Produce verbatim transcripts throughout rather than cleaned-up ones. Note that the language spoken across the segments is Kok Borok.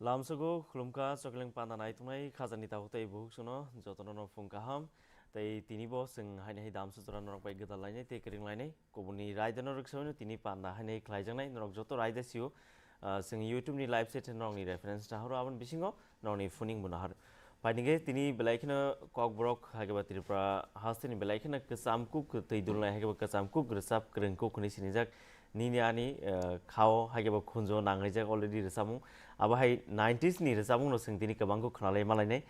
Lamsogo khulumkha chokleng panda nai tongnai khajani tabuk tei buhuk suno jotono no phung kaham. Tei tini bo chwng haini hai damsa jora norok bai gwdal lainai tei kwrwng lainai. Kubuni raida no rwksaui no tini panda haini khlaijaknai norok joto raida sio. Ah, chwng YouTube ni live chat norokni reference nahoro aboni bisingo norokni phuning bo nahoro. Phainingkhe tini belai kheno Kokborok hai khe ba Tripura hasteni belai kheno kwcham kuk twi dulnai hai khe ba kwcham kuk rwchap kwrwng kuk hwnwi sinijak. Nini ani, eh, khao hai khe ba khunjo nangrijak already rwchapmung. Abo hai nineties ni rwchapmung no chwng tini kwbang kuk khwnalai malainai.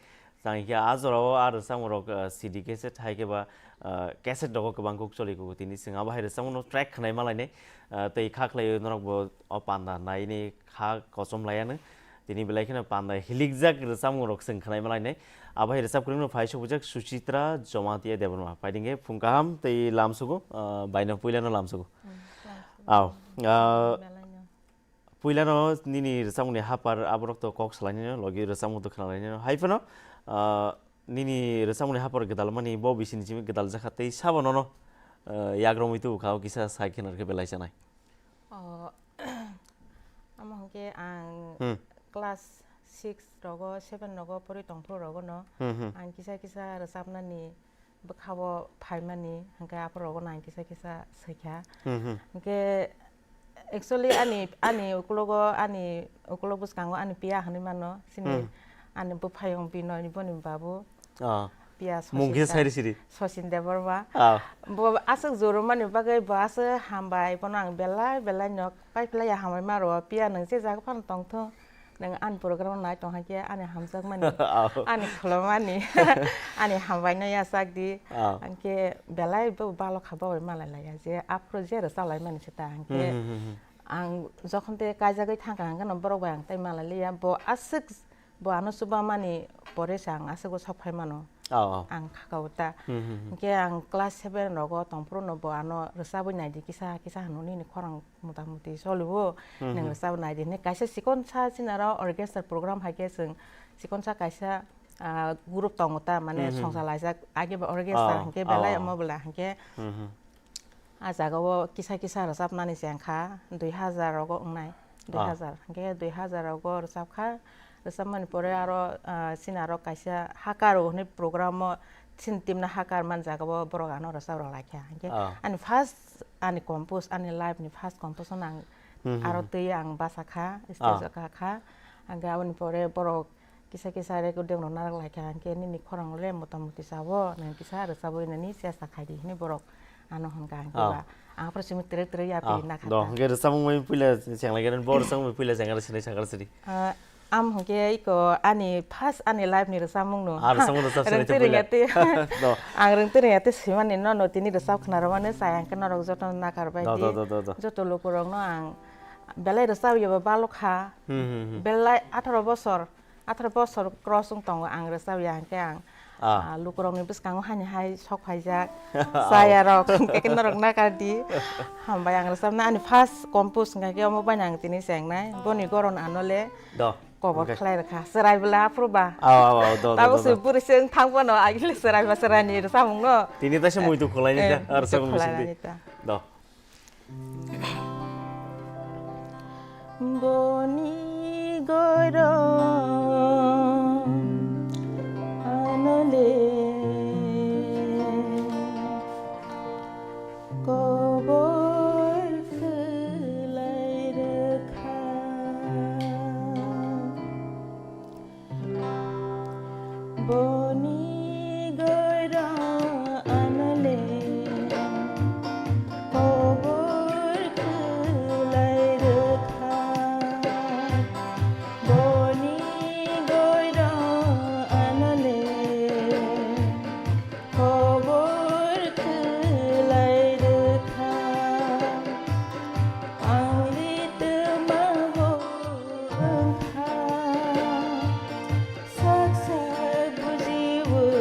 Chang khe a jorao a rwchapmung rok, eh, C D cassette hai khe ba, eh, cassette rogo kwbang kuk choli kugo tini chwng abo hai rwchapmung no track khwnai malainai. Eh, tei kha khlai norok bo o panda naini kha kochom laiya no. Tini belai kheno panda hilikjak rwchapmung rok chwng khwnai malainai. Abo hai rwchap kwrwng no phai subujak Suchitra Jamatia Debbarma. Phainingkhe phung kaham tei lamsogo, ah, baino puilano lamsogo. Hmm, lamsogo. Aw, ah, Belai no. Puilano nini rwchapmungni hapar aborok to kok salainino, logi rwchapmung to khwnalainino. Hai phano, ah, nini rwchapmungni hapar gwdalmani bo bisini simi gwdal jakha tei sabo nono, ah, yagromwi tubu kha o kisa sai kheno khe belai chanai. Oh, amo hwnkhe ang Hmm. class six rogo, seven rogo pori tongphuru rogo no Hmm, hmm. ang kisa kisa rwchapnani bwkhao phaimani, hwnkhe aphuru rogo no ang kisa kisa swikha. Hmm, hmm. Hwnkhe actually ani, ani ukulogo, ani ukulok bwskango ani piya hwnwi mano, chini Hmm. ani bwphayong Binoy, boni babu. Ah. Piya Mung khe Sachin sairi siri. Sachin Debbarma. Ah. Bo aswk jorumani bagwi bo aswk hambai, bono ang belai belai nok pai phlai ya hambai ma rwo. Piya nwng je jaga phano tongthung, nwng ani program nai tong hakhe ani hamjakmani, Ah. ani khulumani, ani hambai no yachak di. Ah. Hwnkhe belai bo balo kha bo bai malai laiya je aphuru je rwchap lai mani se ta hwnkhe Hmm, hmm, hmm, hmm. ang jokhon te kaijagwi thangkha hwnkhe no borok bai ang tai malai liya. Bo aswk Bo ano chubamani pore se ang aswk o sok phai mano. Oh, oh. Ang khakao ta. Hmm, hmm, hmm. Hwnkhe ang class seven rogo tongphuru no bo ano rwchabwi naidi kisa kisa hwnwi nini khorang mota moti soliwo. Hmm, nwng hmm. Rwchabwi naidi hwnwi kaisa chikon sa chini aro orchestra program hai khe chwng chikon sa kaisa, ah, group tongo ta mane Hmm, hmm. Songsa laijak age ba orchestra Oh, hwnkhe belai oh. Omo bwla hwnkhe Hmm, hmm. Ah jaga o kisa kisa rwchapnani chengkha, dui hazar rogo wngnai, Ah. Dui hazar. Hwnkhe dui hazar rogo rwchapkha, rwchapmani pore aro, ah, chini aro kaisa Hakar hwnwi program o chini team no Hakar man jaga o borok ano rwchap rwlaikha. Hwnkhe Ah. ani first ani compose, ani life ni first compose no ang Hmm, hmm, aro hmm. Twi ang bachakha, stage Ah. O kakha. Hwnkhe aboni pore borok kisa kisa recording rok narak laikha, hwnkhe nini khorang le mota moti sabo, nwng kisa rwchabwi nani chesta khaidi hwnwi borok ano hwnkha, hwnkhe Ah. Ba ang aphuru simi twrwk twrwk yapri Ah, nakha do, ta. Hwnkhe rwchapmung bai puila cheng lai gani, bo rwchapmung bai puila cheng gani sini, cheng gani sini. Ah, am hwnkhe iko ani first ani life ni rwchapmung no. Ah, rwchapmung rwchap sini Rwngtwi puila. Rwngya twi. Do. Ang rwngtwi rwngya twi swimani no, no tini rwchap khna rwmani chaya hwnkhe norok joto nakar bai Do, di. Do, do, do, do. Joto lukurok no ang belai rwchap ya ba balok kha. Hmm, hmm, hmm. Belai atharo bosor. Atharo bosor cross wng tongo ang rwchapya hwnkhe ang, Ah. Ah, lukurokni bwskango haini hai sok phaijak. Chayarok hwnkhe khe norok nakardi. Hambai ang rwchapna ani first compose hwnkhe omo baino ang tini chengnai. Boni goron ano le Do. Kobor Hwnkhe khlai rwkha. Chwrai bwla aphuru ba. Ah, ah, ah, do, do, Tabuk do, se do. Bwrwi se wng thang bono agile chwrai ba chwraini rwchapmung no. Tini taisa muitu khwlaini Eh, ta, ah, muitu rwchapmung khwlaini bisingtwi. Ta. Do. Boni goiro anole kobor khwlai rwkha. Boni goiro anole kobor khwlai rwkha. Boni goiro anole kobor khwlai rwkha. Ang ritwma bo wngkha, sak sak bujiwi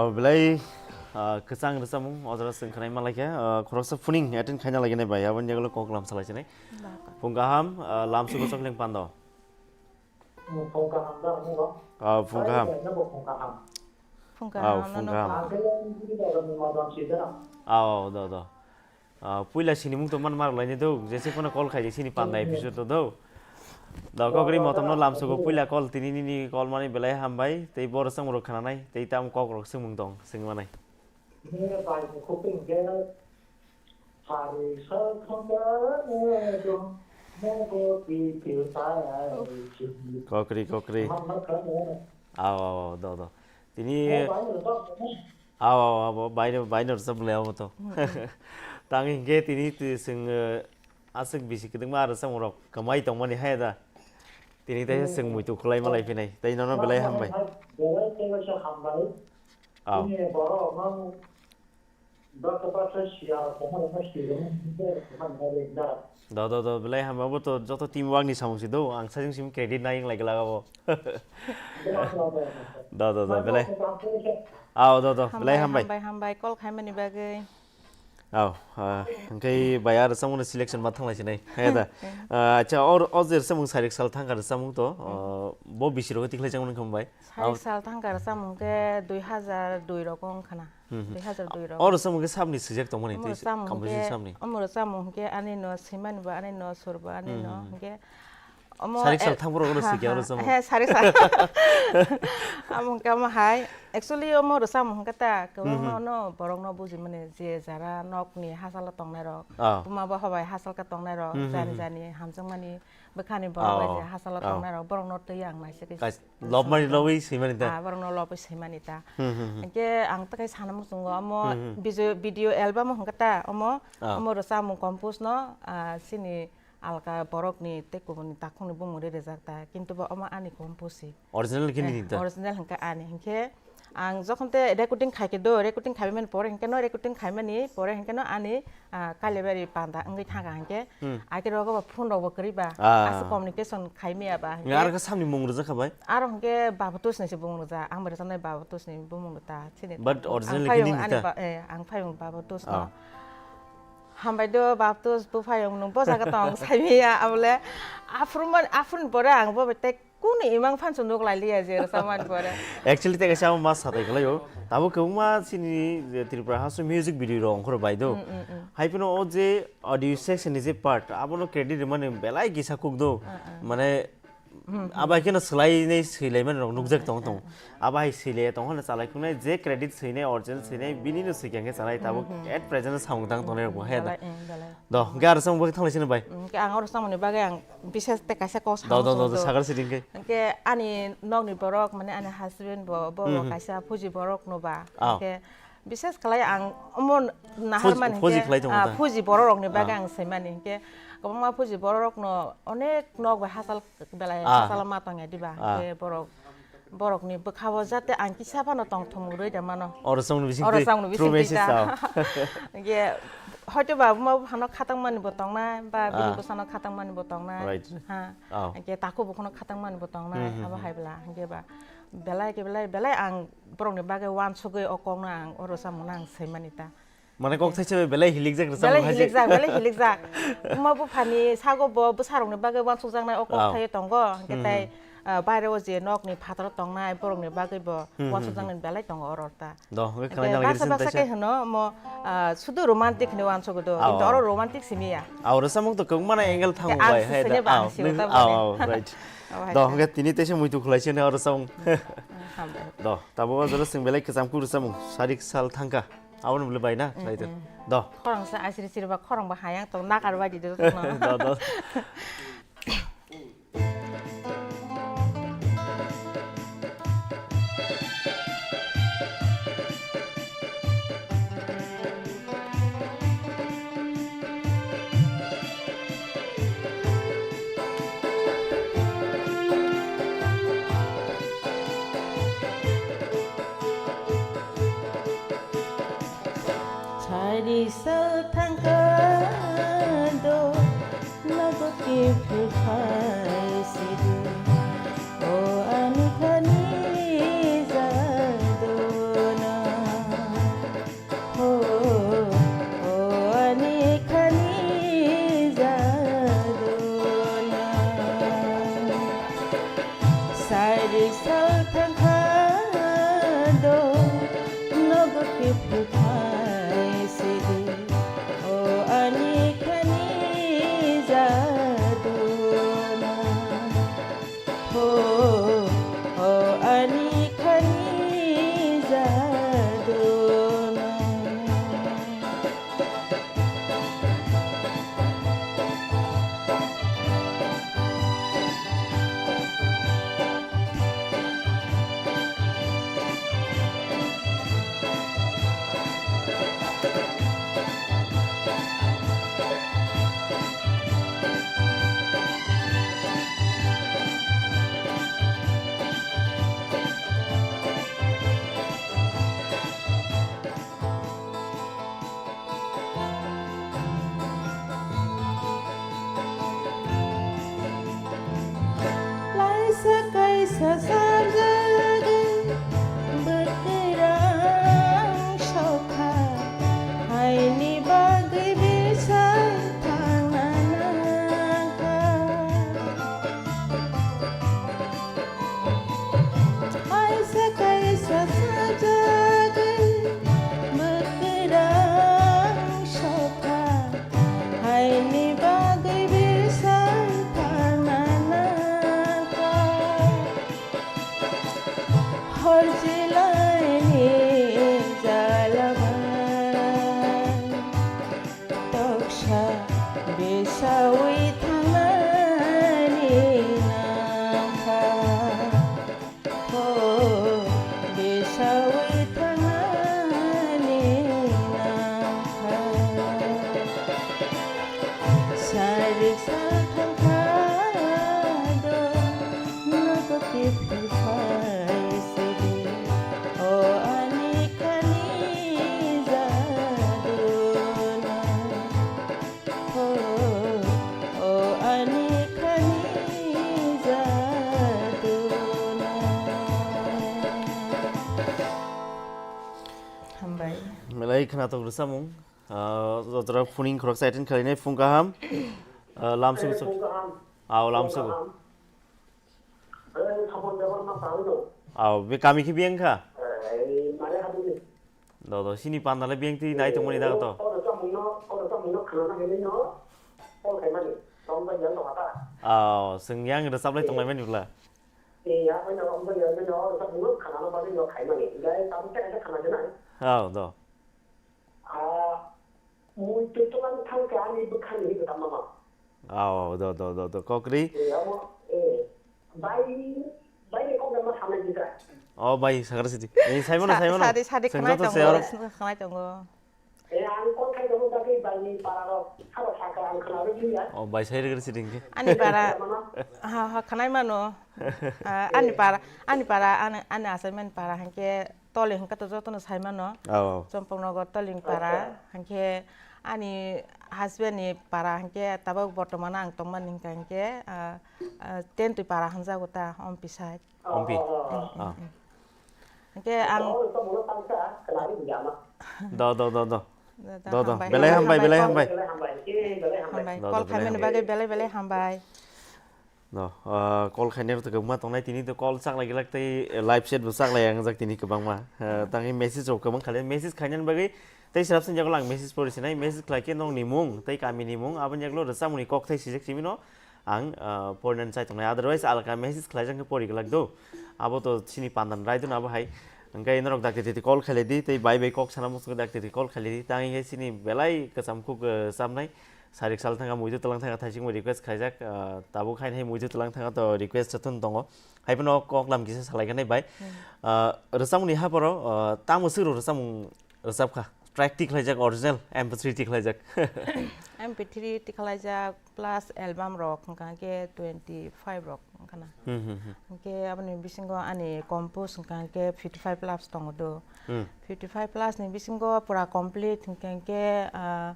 Belai, ah, kwchang rwchapmung, o jaga chwng khwnai ma laikha, ah, khoroksa phuning attend khaina laiginai bai, aboni yagulo kok lam salai sinai. Phung kaham, ah, lam sugo chokling pando. Phung kaham da, phung kaham. Ah, phung kaham. Phung kaham. Ah, phung kaham. Ang khe yang sini da, da, modom sida. Ah, do, do. Ah, puila sinimung tongmani marwk lainai do, jese phano call khaidi sini panda episode o do. Da kokri motom no lamsogo puila call tini nini call mani belai hambai, tei bo rwchapmung rok khwnanai, tei tamo kok rok swngmung tong, swngmanai. Nini bai khoping khe sari sa thangka do, mogo pi pi sa ai. Kokri, kokri. Mamma kha. Aw, aw, aw, do, do. Tini Aw, aw, aw, aw, baino, baino rwchap le abo to. Tang hinkhe tini twi chwng, eh, aswk bisi kwdwkma rwchapmung rok kwmai tongmani hai da. Tini tei chwng muitu khwlai malai phinai. Tei nono belai hambai. Belai khe hambai. Aw. Tini borok mang Dota dota siya, tongma tongma siya, tongma tongma da. Do, do, do, belai hamya, bo to joto team work ni samung si do, ang sajung sim credit na yang lai gela bo. Do, do, do, belai. Aw, do, do, belai hambai. Hambai, hambai, call khaimani bagwi. Aw, ah, hingke bai ar samung selection ma thanglai sinai. Hai da. Ah, acha, or, o jer samung sarik sal thangkar samung to, ah, bo bisi rogo tikhlai samung khambai. Sarik sal thangkar samung ke dui hajar dui rogo wngkhana. Hmm, hmm. Dui hajar dui rok. Oro samung khe sabni swijak tongmani, omo tei samung composition hwnkhe, sabni. Omo samung hwnkhe ani no swimani bo, ani no sur bo, ani no hwnkhe omo sarik sal thangphuru oro swikya oro samung. He, sarik sal. Amo hwnkhe omo hai, actually omo rwchapmung hwnkhe ta kwbangma no borok no bujimani je jara nok ni hachalo tongnai rok, ah, buma bo hobai hachal khe tongnai rok, jani jani hamjakmani bwkhani borok bai je hachalo tongnai rok, borok no twi ang naisik. Lobmani lobwi swimani ta? Ah, borokno lobwi swimani ta. Hmm, hmm, hmm. Hwnkhe ang takhai sana muchungo, omo hmm, hmm, video, video album hwnkhe ta, omo, ah, omo rwchapmung compose no, ah, chini alka borokni tei kubuni takhukni bumungni rijak ta, kintu bo omo ani compose se. Original khe nini ta? Eh, original hwnkhe ani, hwnkhe ang jokhon te recording khaikhe do, recording khaimani pore hwnkhe no, recording khaimani pore hwnkhe no ani ah, Kaliabari panda wngwi thangkha hwnkhe, hmm, ake rogo ba phone rok bo kwrwi ba, ah, aswk communication khai maya ba hwnkhe. Aro khe samni mung rwjak kha bai? Aro hwnkhe Babutus ni se bumung rwjak, ang bai rwjaknai Babutus ni bumung ta chini. But original khe nini ta? Eh, ang phayung Babutus no. Ah. Hambai do Babutus, buphayung nwng bo jaga tong sai maya, abole aphuru man, aphuru ni pore ang bo bai tei Kunu imang phan chwng nuk lai liya je rwchapmani pore. Actually, tei kaisa amo ma satai kwlaio. Tabuk kwbangma chini je Tripura haste music video rok ongkhor bai do. Mm, mm, mm. Hai phano o je audio section ni je part, abono credit rwmani belai kisa kuk do. Mm, mm. Mane, mm, mm, abo hai kheno swlainai swilaimani rok nukjak tong tong. Mm, mm. Abo hai swilaiya tong hwnna chalai khungnai je credit swinai, original swinai, bini no swikha khe chalai tabuk, mm, mm, at present samung tang tongnai rok bo hai da. Belai, mm, belai. Do, hwnkhe aro samung bagwi thanglai sini bai. Mm, hwnkhe ang oro samungni bagwi ang Bises tei kaisa kok do, do, do, do, sakar sidi hwnkhe. Hwnkhe ani nokni borok, mane ani husband bo, bo, bo hmm, hmm, kaisa phuji borok no ba. Ah. Hwnkhe bises khlai ang omo nahar mani hwnkhe, phuji khlai tongo ah, ta? Phuji borok rokni bagwi, ah, ang saimani hwnkhe kwbangma phuji borok no onek nok bai hachal belai, ah, hachal ma tongya diba? Ah. Hwnkhe borok Borokni bwkhao jate ang kisa phano tongthok rwi da mano. Oro chwngno bising twi, oro chwngno bising twi ta. True message ta. Hwnkhe hoito ba buma buphano khatang mani bo tongnai, ba bini, ah, bwsano khatang mani bo tongnai. Right. Ha. Oh. Hwnkhe takhuk bukhukno khatang mani bo tongnai, hmm, hmm, abo hai bwla. Hwnkhe ba belai khe belai, belai ang borokni bagwi uansugwi o kokno ang oro chamungno ang saimani ta. Mane kok thaisa bai belai hilikjak rwchapmung hai se. Belai hilikjak, belai hilikjak. Buma buphani sago bo bwsarokni bagwi uansukjaknai o kok, oh, thaiwi tongo. Hwnkhe, hmm, tei, hmm, ah, baireo je nokni phataro tongnai borokni bagwi bo, hmm, hmm, hmm, uansukjaknai belai tongo oro ta. Do, hwnkhe khwnaina lagi baksa, baksa khe hwno omo, ah, sudu romantic hinwi uansukgo do. Oh, kintu oro romantic simi ya. Oh, rwchapmung to kwbangma angle thango bai hai da. Ang sini ba, oh, ang sini ta, oh, oh, right. Oh, hai. Do, hwnkhe tini teisa muitu khwlai sini oro rwchapmung. Hmm, hambai. Do, tabuk o jora chwng belai kwcham kuk rwchapmung. Sarik sal thangkha. Aboni bwlwi bai na, mm, khlai tong. Mm. Do. Khorang sa asiri siri ba khorang ba hayang tong nakar bai di do no. Do, do. Sari sal thangkha do, nogo kiphu phai sidu. O ani khani jal do na. Sal thangkha do nogo kiphilphai sidi, o ani khani jaduna. Ho, o ani khani jaduna. Laisa kaisa sarjagwi bwkirang sokha, haini bagwi bisa thangna nangkha. Kaisa kaisa sajagwi mwkhwirang sokha, haini bagwi bisa thangna nangkha. Hor jilaini jalaba. Toksa bisawi thangnani nangkha, ho bisawi thangnani nangkha. Sarik sal thangkha do nogo kiphilphai sidi, o ani khani jaduna. Ho, o ani khani jaduna. Hambai. Belai khwnathok rwchapmung. Ah, jotono phuning khoroksa attend khlainai phung kaham. Ah, lamsogo. Phung kaham. Aw, lamsogo. Phung kaham. Belai Thapon Debbarma tangwi dong. Aw, be kami khe biyang kha? Eh, mane habuni. Do, do, sini panda le biyang twi nai tongmani dago to. Oro chamungno, oro chamungno khnana hinwi no call khaimani. Tong bai yang tong ata. Aw, sing yang rwchap lai tonglaimani bwla. Eh, ya bai no, bai yang bai no, oro chamungno khnana bagwi no khaimani. Gai tabuk ta kaisa khna dinai. Aw, do. Ah, mui twi twlang thang khe ani bwkhani hinwi kwtam mama. Aw, do, do, do, do, kokri. Eh, amo, eh, bai, bai ni kok dama sanai jita. Oh, bai, sakra sidi. Eh, saimano, saimano. Sadi, sadi khwnai tongo, khwnai tongo. Eh, ang kok khai tongo, tapi bai ni para rok, habo sakra ang khna rwdi ya. Oh, bai, sai rwgri sidi hwnkhe. Ani para, ha, ha, khwnai mano. Ah, ani para, ani para, ani, ani achaimani para hwnkhe, Toli hwnkhe to jotono sai mano. Oh. Chompoknagar Tolingpara, acha, hwnkhe ani husband ni para hwnkhe tabuk bortomano ang tongmani hwnkha hwnkhe, ah, ah, Tentwipara hwnjago ta, Ompi side. Ompi. Oh, oh, oh. Hmm, hmm, ah, hmm. Hwnkhe ang do, do, do, do. Do, do, hambai, belai hambai, hambai, belai hambai. Belai hambai, eh, belai hambai. Hambai. Do, do, call khaimani bagwi belai hambai. Belai belai hambai. No, ah, call khainai rok to kwbangma tongnai, tini to call chaklai glak tei live chat bo chaklai ang jak tini kwbangma. Ah, tangwi message rok kwbang khalai, message khainani bagwi tei swrapsa ni yagulo ang message pori sinai, message khlai khe nokni mung tei kami ni mung, aboni yagulo rwchapmung ni kok thai sijak simi no ang, ah, porinani chai tongnai, otherwise alka message khlaijak khe pori glak do, abo to chini pandan raidon abo hai, hwnkhe norok dakti titi call khailai di tei bai bai kok sana muchungwi dakti titi call khailai di, tangwi khe chini belai kwcham khuk, ah, chamnai. Sarik sal thangkha, muitu twlang thangkha, thaisingmo request khaijak, ah, tabuk haino hai muitu twlang thangkha to request chwthun tongo. Hai phano kok lam kisa salai khe nai bai. Hmm. Ah, rwchapmungni haporo, ah, tamo swk rok rwchapmung rwchapkha? Track tikhlaijak, original M P three tikhlaijak. M P three tikhlaijak plus album rok hwnkha khe twenty five rok wngkha na. Hmm, hmm, hmm. Hwnkhe aboni bisingo ani compose hwnkha khe fifty five plus tongo do. Hmm. Fifty five plus ni bisingo pura complete hwnkha khe, ah,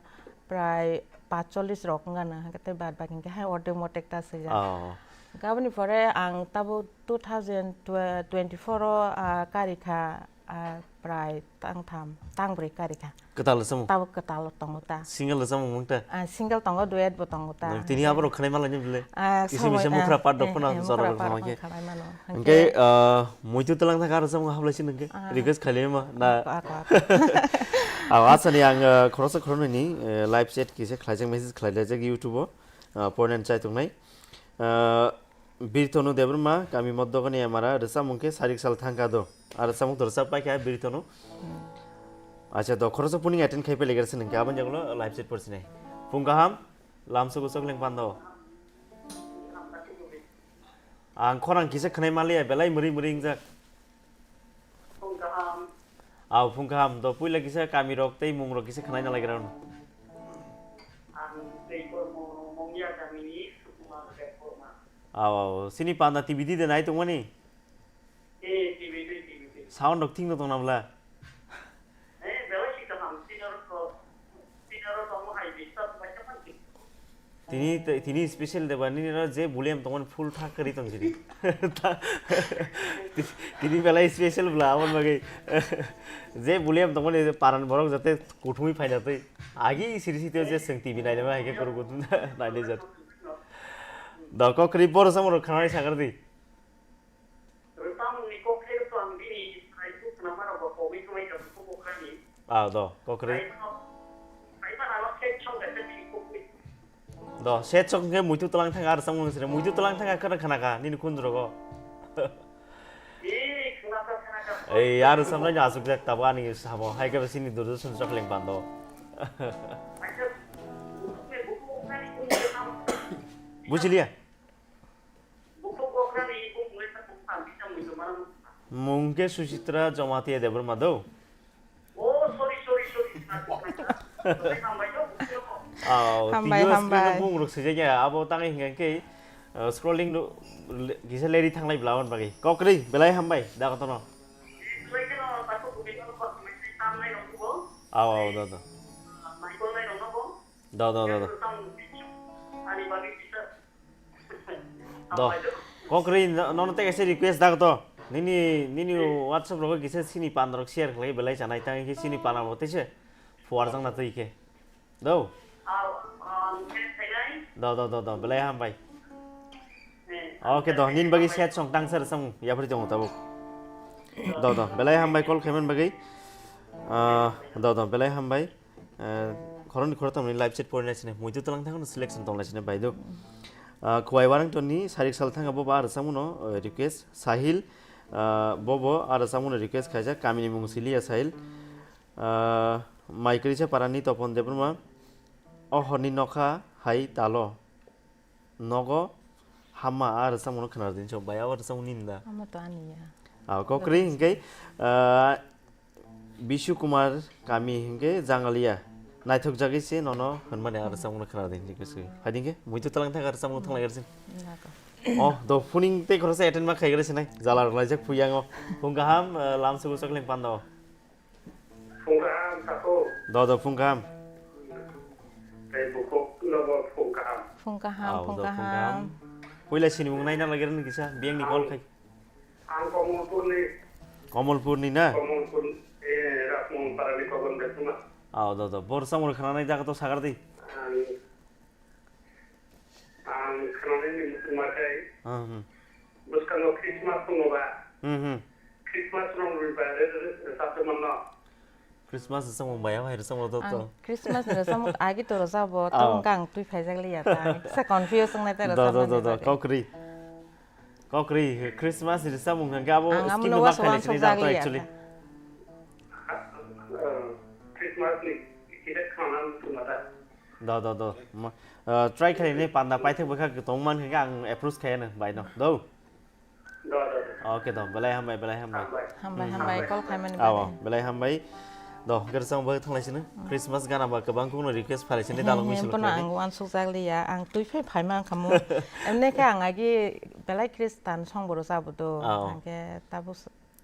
prai pachchollis rok wngkha na, hwnkhe tei bad baki hwnkhe hai ordek motek ta swijak. Oh. Hwnkhe aboni pore ang tabuk two thousand twenty-four o, ah, karikha, ah, prai tang tham, tang brwi kari kha. Kwtal rwchapmung? Tabuk kwtal tongo ta. Single rwchapmung mung ta? Ah, single tongo, duet bo tongo ta. Nang tini aborok khwnai malai ni bwle? Ah, kisi misa mukra part rok phano jora rok khwnai mano. Hwnkhe, ah, muitu twlang thangkha rwchapmung hablai sini hwnkhe. Ah. Request khailai ma na? Ako, ako, ako. Ah, asani ang, ah, khoroksa khoroknwi ni, eh, live chat kisa khlaijak, message khlaijak YouTube o, ah, poinan chai tongnai. Ah, Birtonu Debbarma, kami Modokani Amara, rwchapmung khe sarik sal thangkha do. Ah, rwchapmung to rwchap paikha Birtonu. Hmm. Acha, do khoroksa puning attend khai pelegar siningkhe, aboni jagolo live chat porsinai. Phung kaham, lamsugo chokleng pando. Ang khorang kisa khwnai maliya, belai mwrwi mwrwi wngjak. Phung kaham. Aw, phung kaham. Do puila kisa kami rok tei mung rok kisa khwnai nalai gra. Ang tei kormo mungya kamini Sukumar Debbarma. Aw, aw, sini panda T V di de nai tongmani? Eh, T V di, T V di. Sound rok thik no tong nabla? Eh, belai si kaham, senior ko, senior ko mo hai bisa baca kan. Tini, tini special de ba, nini ro je volume tongmani full thak kari tong sini. Tini belai special bla, aboni bagwi. Je volume tongmani paran borok jate kuthumwi phaina twi. Agi siri sitio je swng T V nailema hai khe kuru kuthum nailai jat. Do kok kri bor samoro khanai sagar di. Rwchapmungni kok khe to ang bini saitu khwnama rok bo kogwi thumai ka bukhuk okrani. Ah, do, kok kri. Kaiba, kaiba nalo set song kaisa bini kok kri. Do, set song khe muitu twlang thang ar samung sire. Muitu twlang thang khana khana ka, nini kun rogo. Ee, khwnasa khana ka. Ei, ar samlai ni asuk jak tabo ani sabo. Hai khe sini Durjo sun chok leng pando. Kaisa bukhuk ni bukhuk okrani kun khe tamo. Buchiliya? Bukhuk okrani bukhuk le sa bukhuk ang bisa muitu mana. Mung khe Suchitra Jamatia Debbarma do. Oh, sorry, sorry, sorry. Sorry, hambai do, buchilo. Aw, hambai, tini o screen o hambai. Bung rok swijak ya, abo tangwi hingka khe, uh, scrolling do, le-, kisa leri thanglai bla on bagwi. Kokri, belai hambai, da kotono. Belai kheno, tako bumi kono kono mai tam nai rok bo. Aw, aw, do, do. Mai kon nai rok no bo. Do, do, do, do. Ani bagwi kisa. Do. Kokri, no-, nono tei kaisa request dak to. Nini, nini WhatsApp rogo kisa sini pan rok share khlai belai chanai tang khe sini pan abo teise. Fuar jang na tei khe. Do. Do, do, do, do. Belai hambai. Okay, do. Nini bagwi set song tang sar song yapri tongo tabuk. Do, do. Belai hambai call khaiman bagwi. Ah, do, do. Belai hambai. Eh, khoroknwi khoroktham ni live chat porinai sini muitu twlang thangno selection tonglai sini baido. Ah, Khwai Warangton ni sarik sal thanga bo ba rwchapmung no, eh, request Sahil, ah, bo bo ah rwchapmung no request khaijak kamini mung siliya Sahil. Ah, Maikrisa parani Topon Debbarma, o horni nokha hai talo. Nogo hamma ah rwchapmung no khwna rwdi hinwi bai, abo rwchapmung nini da? Amo to ani ya. Ah, kokri hingke, ah, Bishu Kumar kami hingke Jangalia. Naithok jagwi se nono hwnmani ah rwchapmung no khwna rwdi hinwi kwswi. Phaidi hingke muitu twlang thang ah rwchapmung thang lai garsin. Nako. Oh, do phuning tei khoroksa attend ma khai garsin nai. Jala rwlaijak phuyango. Phung kaham, ah, lamsugo chokleng pando. Phung kaham, tako. Do, do, phung kaham. Tei bukhuk nobo phung kaham. Phung kaham, ah, phung do, phung kaham. Kaham. Puila sinimung naina lagirani kisa, biyangni call khai. Ang Komolpurni. Komolpurni na? Komolpur, eh, Rajmohon Parani Kogon Betuma. Ah, do, do. Bor samung khana nai jaga to sagar di. Ang Ang khnanani muchungma khe, hmm, hmm, bwskango Christmas tongo ba? Hmm, hmm. Christmas rwngwi ba re-, re-, rwchaptwi manno? Christmas rwchapmung bai, hai rwchapmung to, to. Ang Christmas ni rwchapmung agi to rwchapbo, to wngkha ang twi phaijak liya ta. Kisa confuse wngnai ta rwchapmani bagwi. Do, do, do, do, kokri. Kokri, Christmas ni rwchapmung hwnkhe abo ang skip abono no uansuk bakhai uansuk sini jak to liya actually ta. Ah, eh, Christmas ni kisa khana muchungma ta. Do, do, do. Ma-, ah, try khainai panda paithak bwkha tong man khe ang approach khaiyano bai no. Do. Do, do, do. Okay, do. Belai hambai, belai hambai. Hambai. Hambai, hmm, hambai, hambai. Call khaimani bagwi. Aw, belai hambai. Do, gersa ang bagwi thanglai sini. Hmm. Christmas gana ba kwbang kukno request phalai sini, hmm, dalok hmm, misi bono lukhlai. Ang uansuk jak liya, ang twi phai phaima ang khamu. Emne khe ang agi belai Christian song bo rwchapbo do. Aw. Hwnkhe tabuk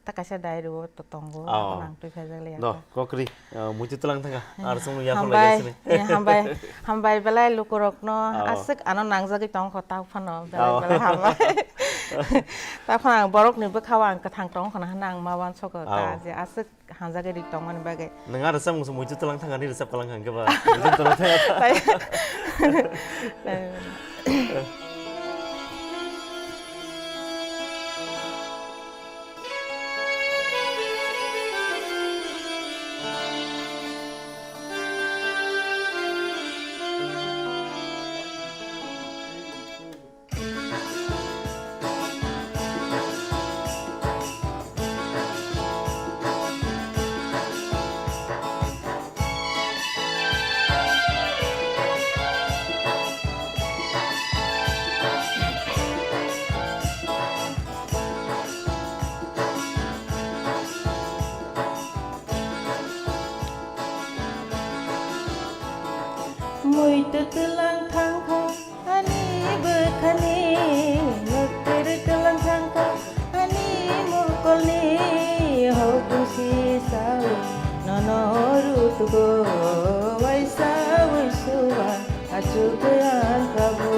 ta kaisa diary o to tongo, Oh. Ang twi phaijak liya Do, ta. Kokri, uh, muitu tlang thanga. Ar sung ya Hambai, ya, hambai, hambai belai lukurokno Oh. Aswk ano nangjagwi tongkho ta phano belai Oh. Belai hambai. Ta phano ang borokni bwkhao ang kwthang tongkho na hwnna ang ma wansokho ta Oh. Je aswk hanjagwi ri tongmani bagwi. Nang ar samung muitu tlang thanga ni resap kalang hangke ba. Muitu tlang thanga. Tai. Tai. Muitu tlang thangkha ani bwkhani, muktwrwi tlang thangkha ani mokolni, hokung sisao nono rutugo, waisa waisuba achukgwi ang kabo.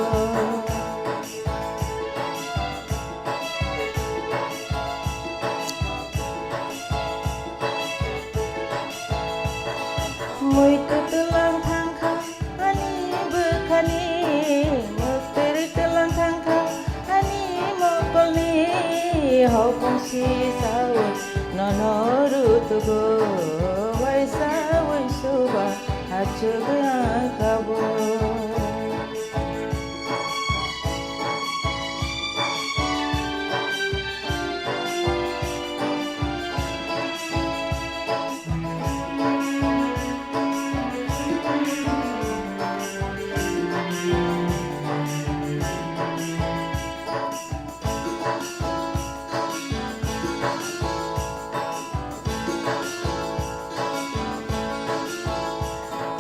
Muitu tlang thangkha ani bwkhani, muktwrwi tlang thangkha ani mokolni, hokung sisao nono rutugo, waisa waisuba achukgwi ang kabo.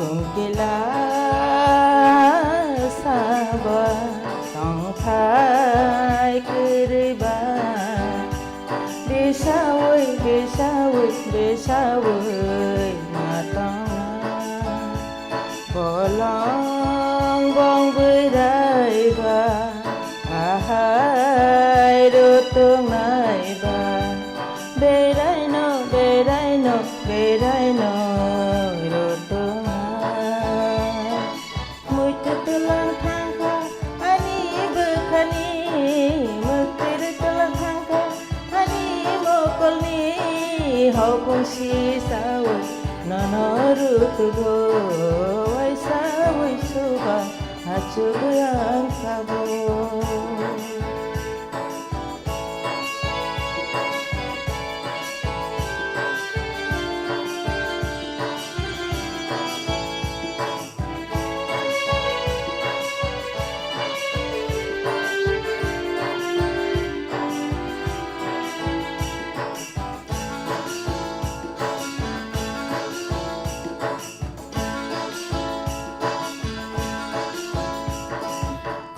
Tongkila saba tongthai kwrwiba, bisawi, bisawi, bisawi ma tongna. Bolong bong bwraiba, ahai rw tongnaiba, beraino, beraino, beraino rw tongnai. Muitu tlang thangkha ani bwkhani, muktwrwi tlang thangkha ani mokolni, hokung sisao nono rutugo, waisa waisuba achukgwi ang kabo.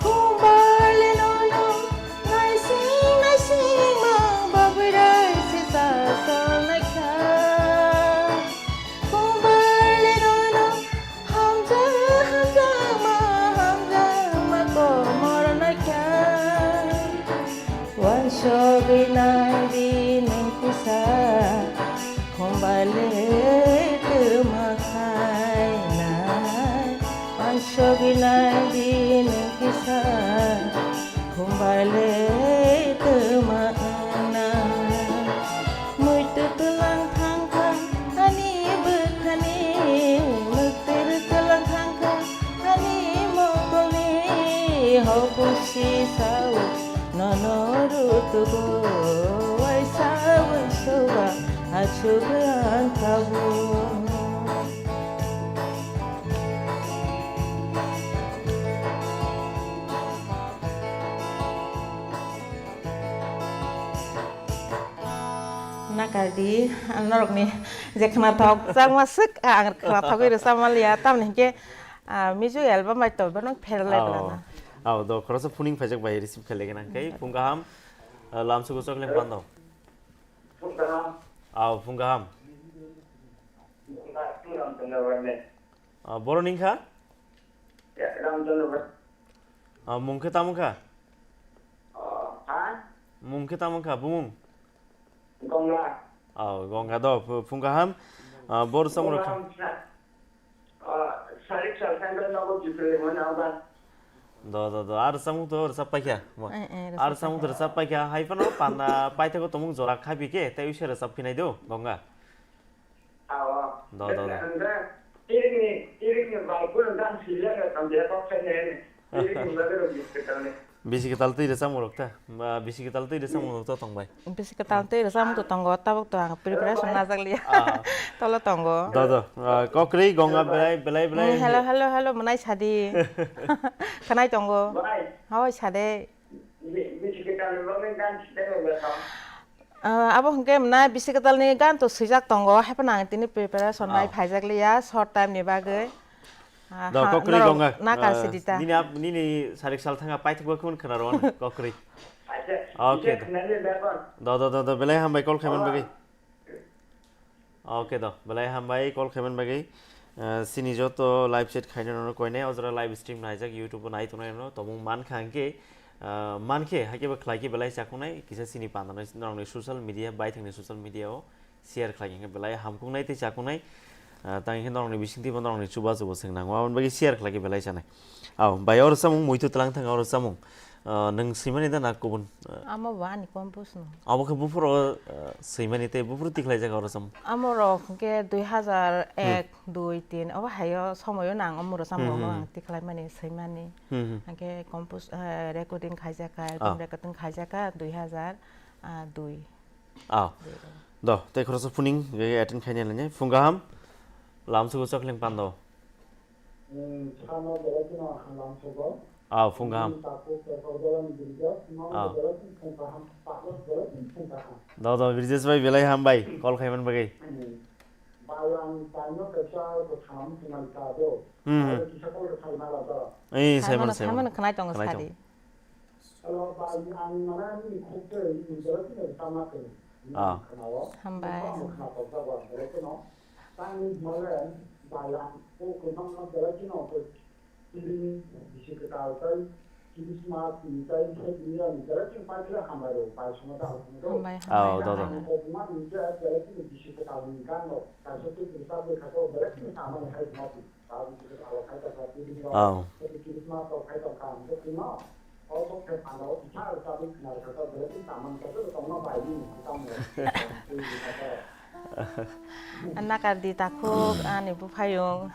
Khumbaile nono naising naising ma babrai se sa sa naikha. Khumbaile nono hamja hamja ma hamja ma komor naikha. Wansogwi naidi nwng kisa, khumbaile twma khainai. Wansogwi naidi nwng kisa, khumbaile twma wngnai. Muitu tlang thangkha ani bwkhani, muktwrwi tlang thangkha ani mokolni, hokung sisao nono rutugo, waisa waisuba achukgwi ang kabo. Nakardi, ang norokni je khnathok changma swk, ang khnathogwi rwchapma liya, tamni hinkhe, ah, music album bai to bono pherlai Oh. Bwlana. Oh, do khoroksa phuning phaijak bai receive khailai gana khe, phung kaham, ah, lamsugo chocolate pando. Aw, phung kaham. Ah, borok ni wngkha? Ah, mung khe tamo kha? Mung khe tamo kha, bumung? Aw, Gongga do, phu-, phung kaham. Ah, bor samung rok kha? Do, do, do. Ar samung to rwchap paikha. Eh, eh, rwchap paikha. Ar samung to rwchap paikha. Hai phano panda paithago tongmung jora khabi khe, tei wngse rwchap phinai do, Gongga. Do, do, do. Bisi kwtal twi rwchapmung rok ta? Ba, bisi kwtal twi rwchapmung rok to tong bai? Bisi kwtal twi rwchapmung to tongo, tabuk to ang preparation najak liya. Ah. Tolo tongo. Do, do. Ah, kokrwi Gongga belai, belai, belai. Mm, hello, hello, hello, mwnai sadi. Khanai tongo. Hoi, sade. Ah, abo hwnkhe mwnai bisi kwtal ni gan to swijak tongo, hai phano ang tini preparation nai phaijak liya, short time ni bagwi. Ah, do, ha, kokrwi norok Gongga. Nakar sidi ta. Nini ap-, nini sarik sal thanga paithak ba khun khna rw kokrwi. Okay. Do, do, do, do, belai hambai call khaiman bagwi. Okay do, belai hambai call khaiman bagwi. Ah, sini joto live chat khaina nono koinai, ojora live stream naijak YouTube o nai tongnai nono, tongmung mankha hwnkhe, ah, mankhe, haikhe bo khlai khe belai chakunai, kisa sini panda norokni social media, baithangni social media o share khlai khe belai hamkuknai tei chakunai. Ah, tang khe norokni bisingtwi bo norokni chubachu bo swng nango, aboni bagwi share khlai khe belai chanai. Aw, bai oro samung muitu tlang thang oro samung. Ah, nwng swimani da na kubun? Ah. Amo bo ani compose no. Abo khe buphuru, ah, swimani tei buphuru tikhlai jaga oro samung. Amo rok hwnkhe dui hazar ek, dui, tin, obo hayo somoyo nang omo rok samung rok no ang tikhlai mani swimani. Hmm, hmm. Hwnkhe compose, ah, recording khaijak kha, album recording khaijak kha dui hazar dui. Ah. Do, tei khoroksa phuning, attend khaina lainai. Phung kaham, lamsugo chokling pando. Hmm, sano belai kheno hamlam sugo. Ah, phung kaham. Nini takhuk Kesorjolani Birjo, nono belai kheno phung kaham, takhuk belai kheno phung kaham. Do, do, Birjesh bhai, belai hambai, call khaiman bagwi. Hmm. Bai ang taino kaisa kwtham swnai ka do. Hmm. Bai kisa call khaima la do. Ei, saimano, saimano, saimano. Khnai tongo sadi. Hello, bai, ang mane nini khuk tei nini belai kheno tama tong. Ah. Hambai. Ang khna tong jago ang belai kheno. Tangni hwnmale bai ang o kwbangma belai kheno tini bisi kwtal tei Christmas ni tei tei tini ani belai kheno paithakhe hambai rw bai songma da ang khna do. Hambai, hambai. Ang kothoma ni je belai kheno bisi kwtal ni gan rok kaisa tei kwchak bai kha belai kheno samani hai hwnma. Nakar di takhuk ani buphayung.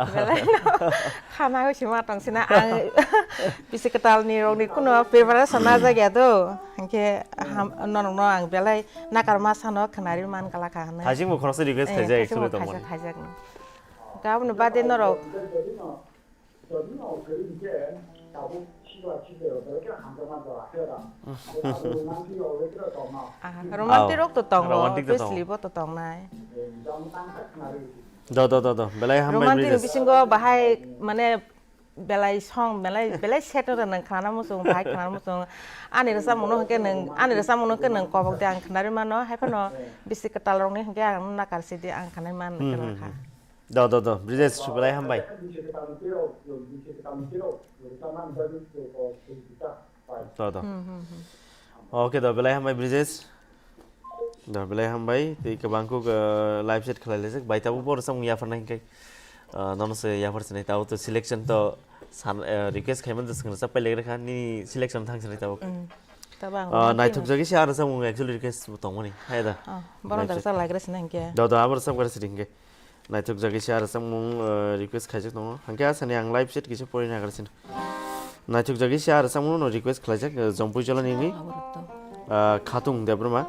Belai no khana hoi sima tong sina ang bisi kwtal ni rok ni kuno preparation na jagya do. Hingke ham, norok no ang belai nakar ma sano khnari man kala ka hwnwi. Thajing bo khoroksa request khaijak, actually tong mani. Khaijak, khaijak no. Gaboni bade norok. Ah, romantic rok to tongo, romantic to tongo. Obviously bo to tongnai. Do, do, do, do. Belai hambai. Romantic ni bisingo bahai mane belai song, belai, belai set oro nang khana muchung, bahai khana muchung. Ani rwchapmung no hwnkhe nang, ani rwchapmung no hwnkhe nang kobok de ang khnari mano, hai phano bisi kwtal rok ni hwnkhe ang nakar sidi ang khnai man kha. Do, do, do. Brijesh, belai hambai. Do, do. Okay, do, belai hambai, Brijesh. Do, belai hambai. Tei kwbang kuk, uh, live chat khlai laijak. Bai tabuk bo rwchapmung yapharnai hwnkhe, uh, nono se yaphar sinai. Tabuk to selection to san, uh, request khaimani to swngsa pai lekha ni selection thang sinai tabuk. Naithok jagwi se aro rwchapmung actually request tongmani. Hai da. Oh, bono da rwchap laikha sinai hwnkhe. Do, do, abo rwchap kha sidi hwnkhe. Naithok jagwi se aro rwchapmung, uh, request khaijak tongo. Hwnkhe asani ang live chat kisa porina nagar sini. Naithok jagwi se aro rwchapmung no request khlaijak, uh, Jompui Jolani ni, uh, Khatung Debbarma,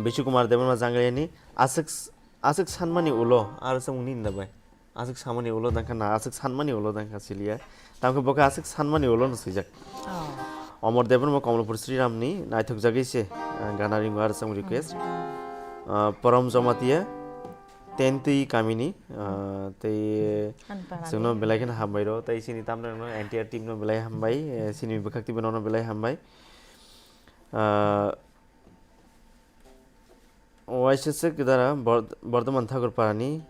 Bichu Kumar Debbarma Jangaliani, aswk, aswk sanmani ulo, aro rwchapmung ni hinda bai. Aswk sanmani ulo dangkha na, aswk sanmani ulo dangkha siliya. Tamkhe bo khe aswk sanmani ulo no swijak. Oh. Omor Debbarma Komolpur Sriram ni naithok jagwi se, uh, gana ringo aro rwchapmung request. Uh, Porom Jamatia, Tentwi kamini, ah, tei chwngno belai kheno hambai rw, tei chini tamrokno N T R team no belai hambai, eh, chini bwkhak twi bono belai hambai. Ah, Kaisa se kidara Bor-, Bordhoman Thakur parani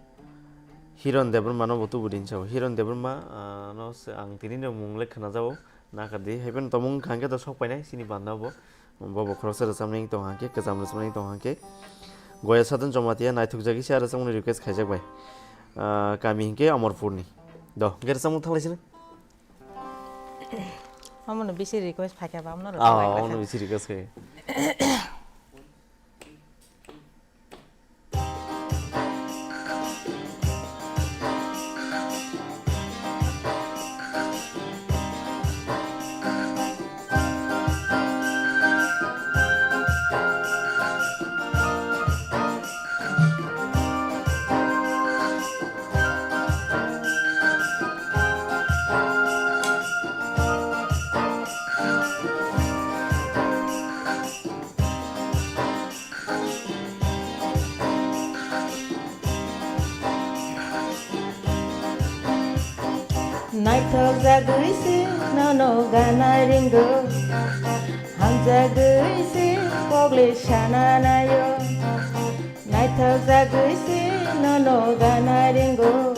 Hiron Debbarma no bo tubu din chao. Hiron Debbarma, ah, no se ang tini no mung le khna jao. Na kha di, hai phano tongmung kha hwnkhe to sok painai, chini banda bo. Bo bo khoroksa rwchapnai tong hwnkhe, kwcham rwchapnai tong hwnkhe. Goya Sadhan Jamatia naithok jagwi se rwchapmani request khaijak bai. Ah, kami hwnkhe Amarpurni. Do, hwnkhe rwchapmung thanglai sini. Omono bisi request phaikha ba, omono rwchapnai. Ah, omono bisi request khai. Naithok jagwi se nono gana ringo, hamjagwi se kogle sana nayo. Naithok jagwi se nono gana ringo,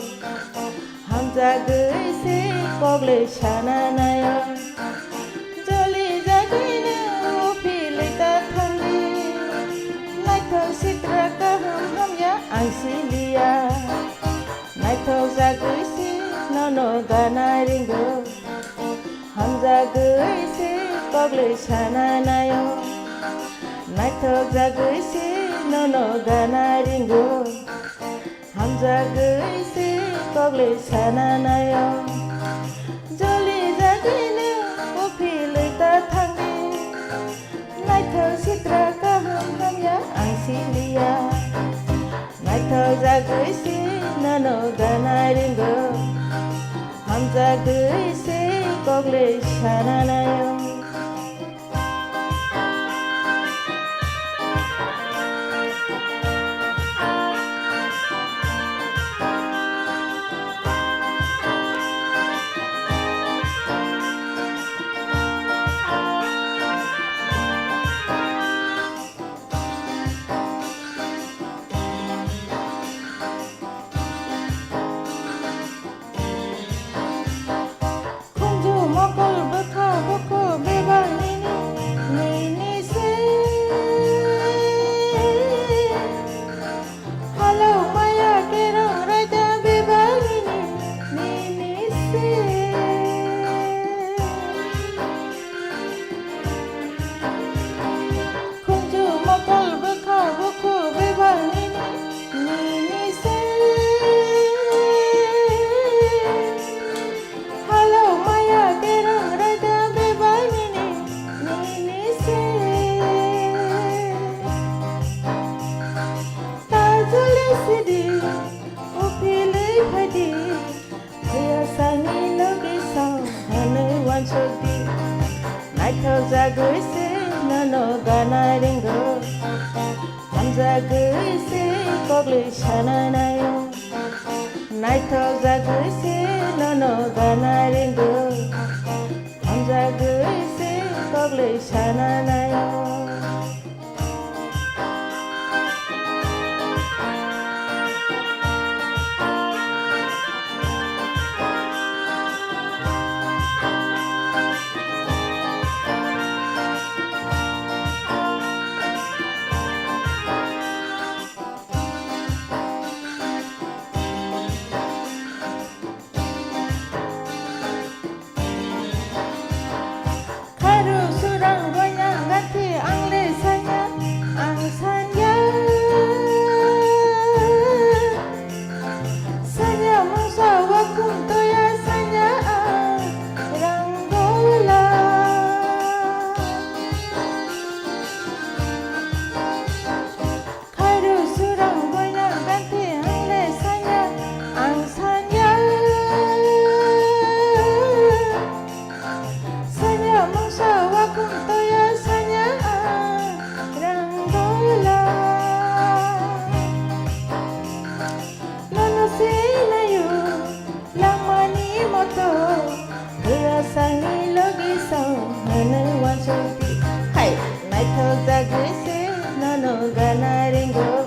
hamjagwi se kogle sana nayo. Joli jagwino philwi ta thangdi, naithok sitra kaham hamya ang siliya. Naithok jagwi se nono gana ringo, hamjagwi se kogle sana nayo. Naithok jagwi se nono gana ringo, hamjagwi se kogle sana nayo. Joli jagwino uphilwi ta thangdi, naithok sitra kaham hamya ang siliya. Naithok jagwi se nono gana ringo, hamjagwi se kogle sana nayo. Khunju mokol bwkha bukhu bebak nini, nini se. Halo maya kerong raida bebak nini, nini se. Khunju mokol bwkha bukhu bebak nini, nini se. Halo maya kerong raida bebak nini, nini se. Tajole sidi, uphilwi phaidi. Hwya sangni logi song hwnwi uansukdi. Naithok jagwi se nono gana ringo, hamjagwi se koglwi sana nayo. Naithok jagwi se nono gana ringo, hamjagwi se koglwi sana nayo. Kharu surang goina gathi ang le sanya, ang sanya. Sanya mungsa wakhum toya sanya ang rang gola. Khairu surang goina ganti ang le sanya, ang sanya. Sanya mungsa wakhum toya sanya ang rang gola. Nono sinayo langmani moto, hwya sangni logi song hwnwi uansukdi. Hai, naithok jagwi se nono gana ringo.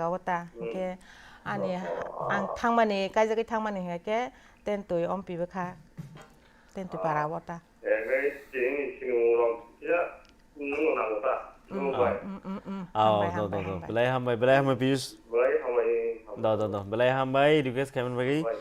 jaga o ta. Hmm. Hwnkhe ani Oh, oh, oh. ang thangmani, kaijagwi thangmani hwnkhe Tentwi ompi bwkha. Tentwi para o ta. Hwnkhe tini ni sinimung rok ya, nwng no nango ta? Mm, Nwng bai. mm, mm, mm. Ah, Hambai, do, hambai, do, do. hambai. Belai hambai, belai hambai, Piyush. Belai hambai, hambai. Do, do, do. Belai hambai, request khaimani bagwi. Hambai.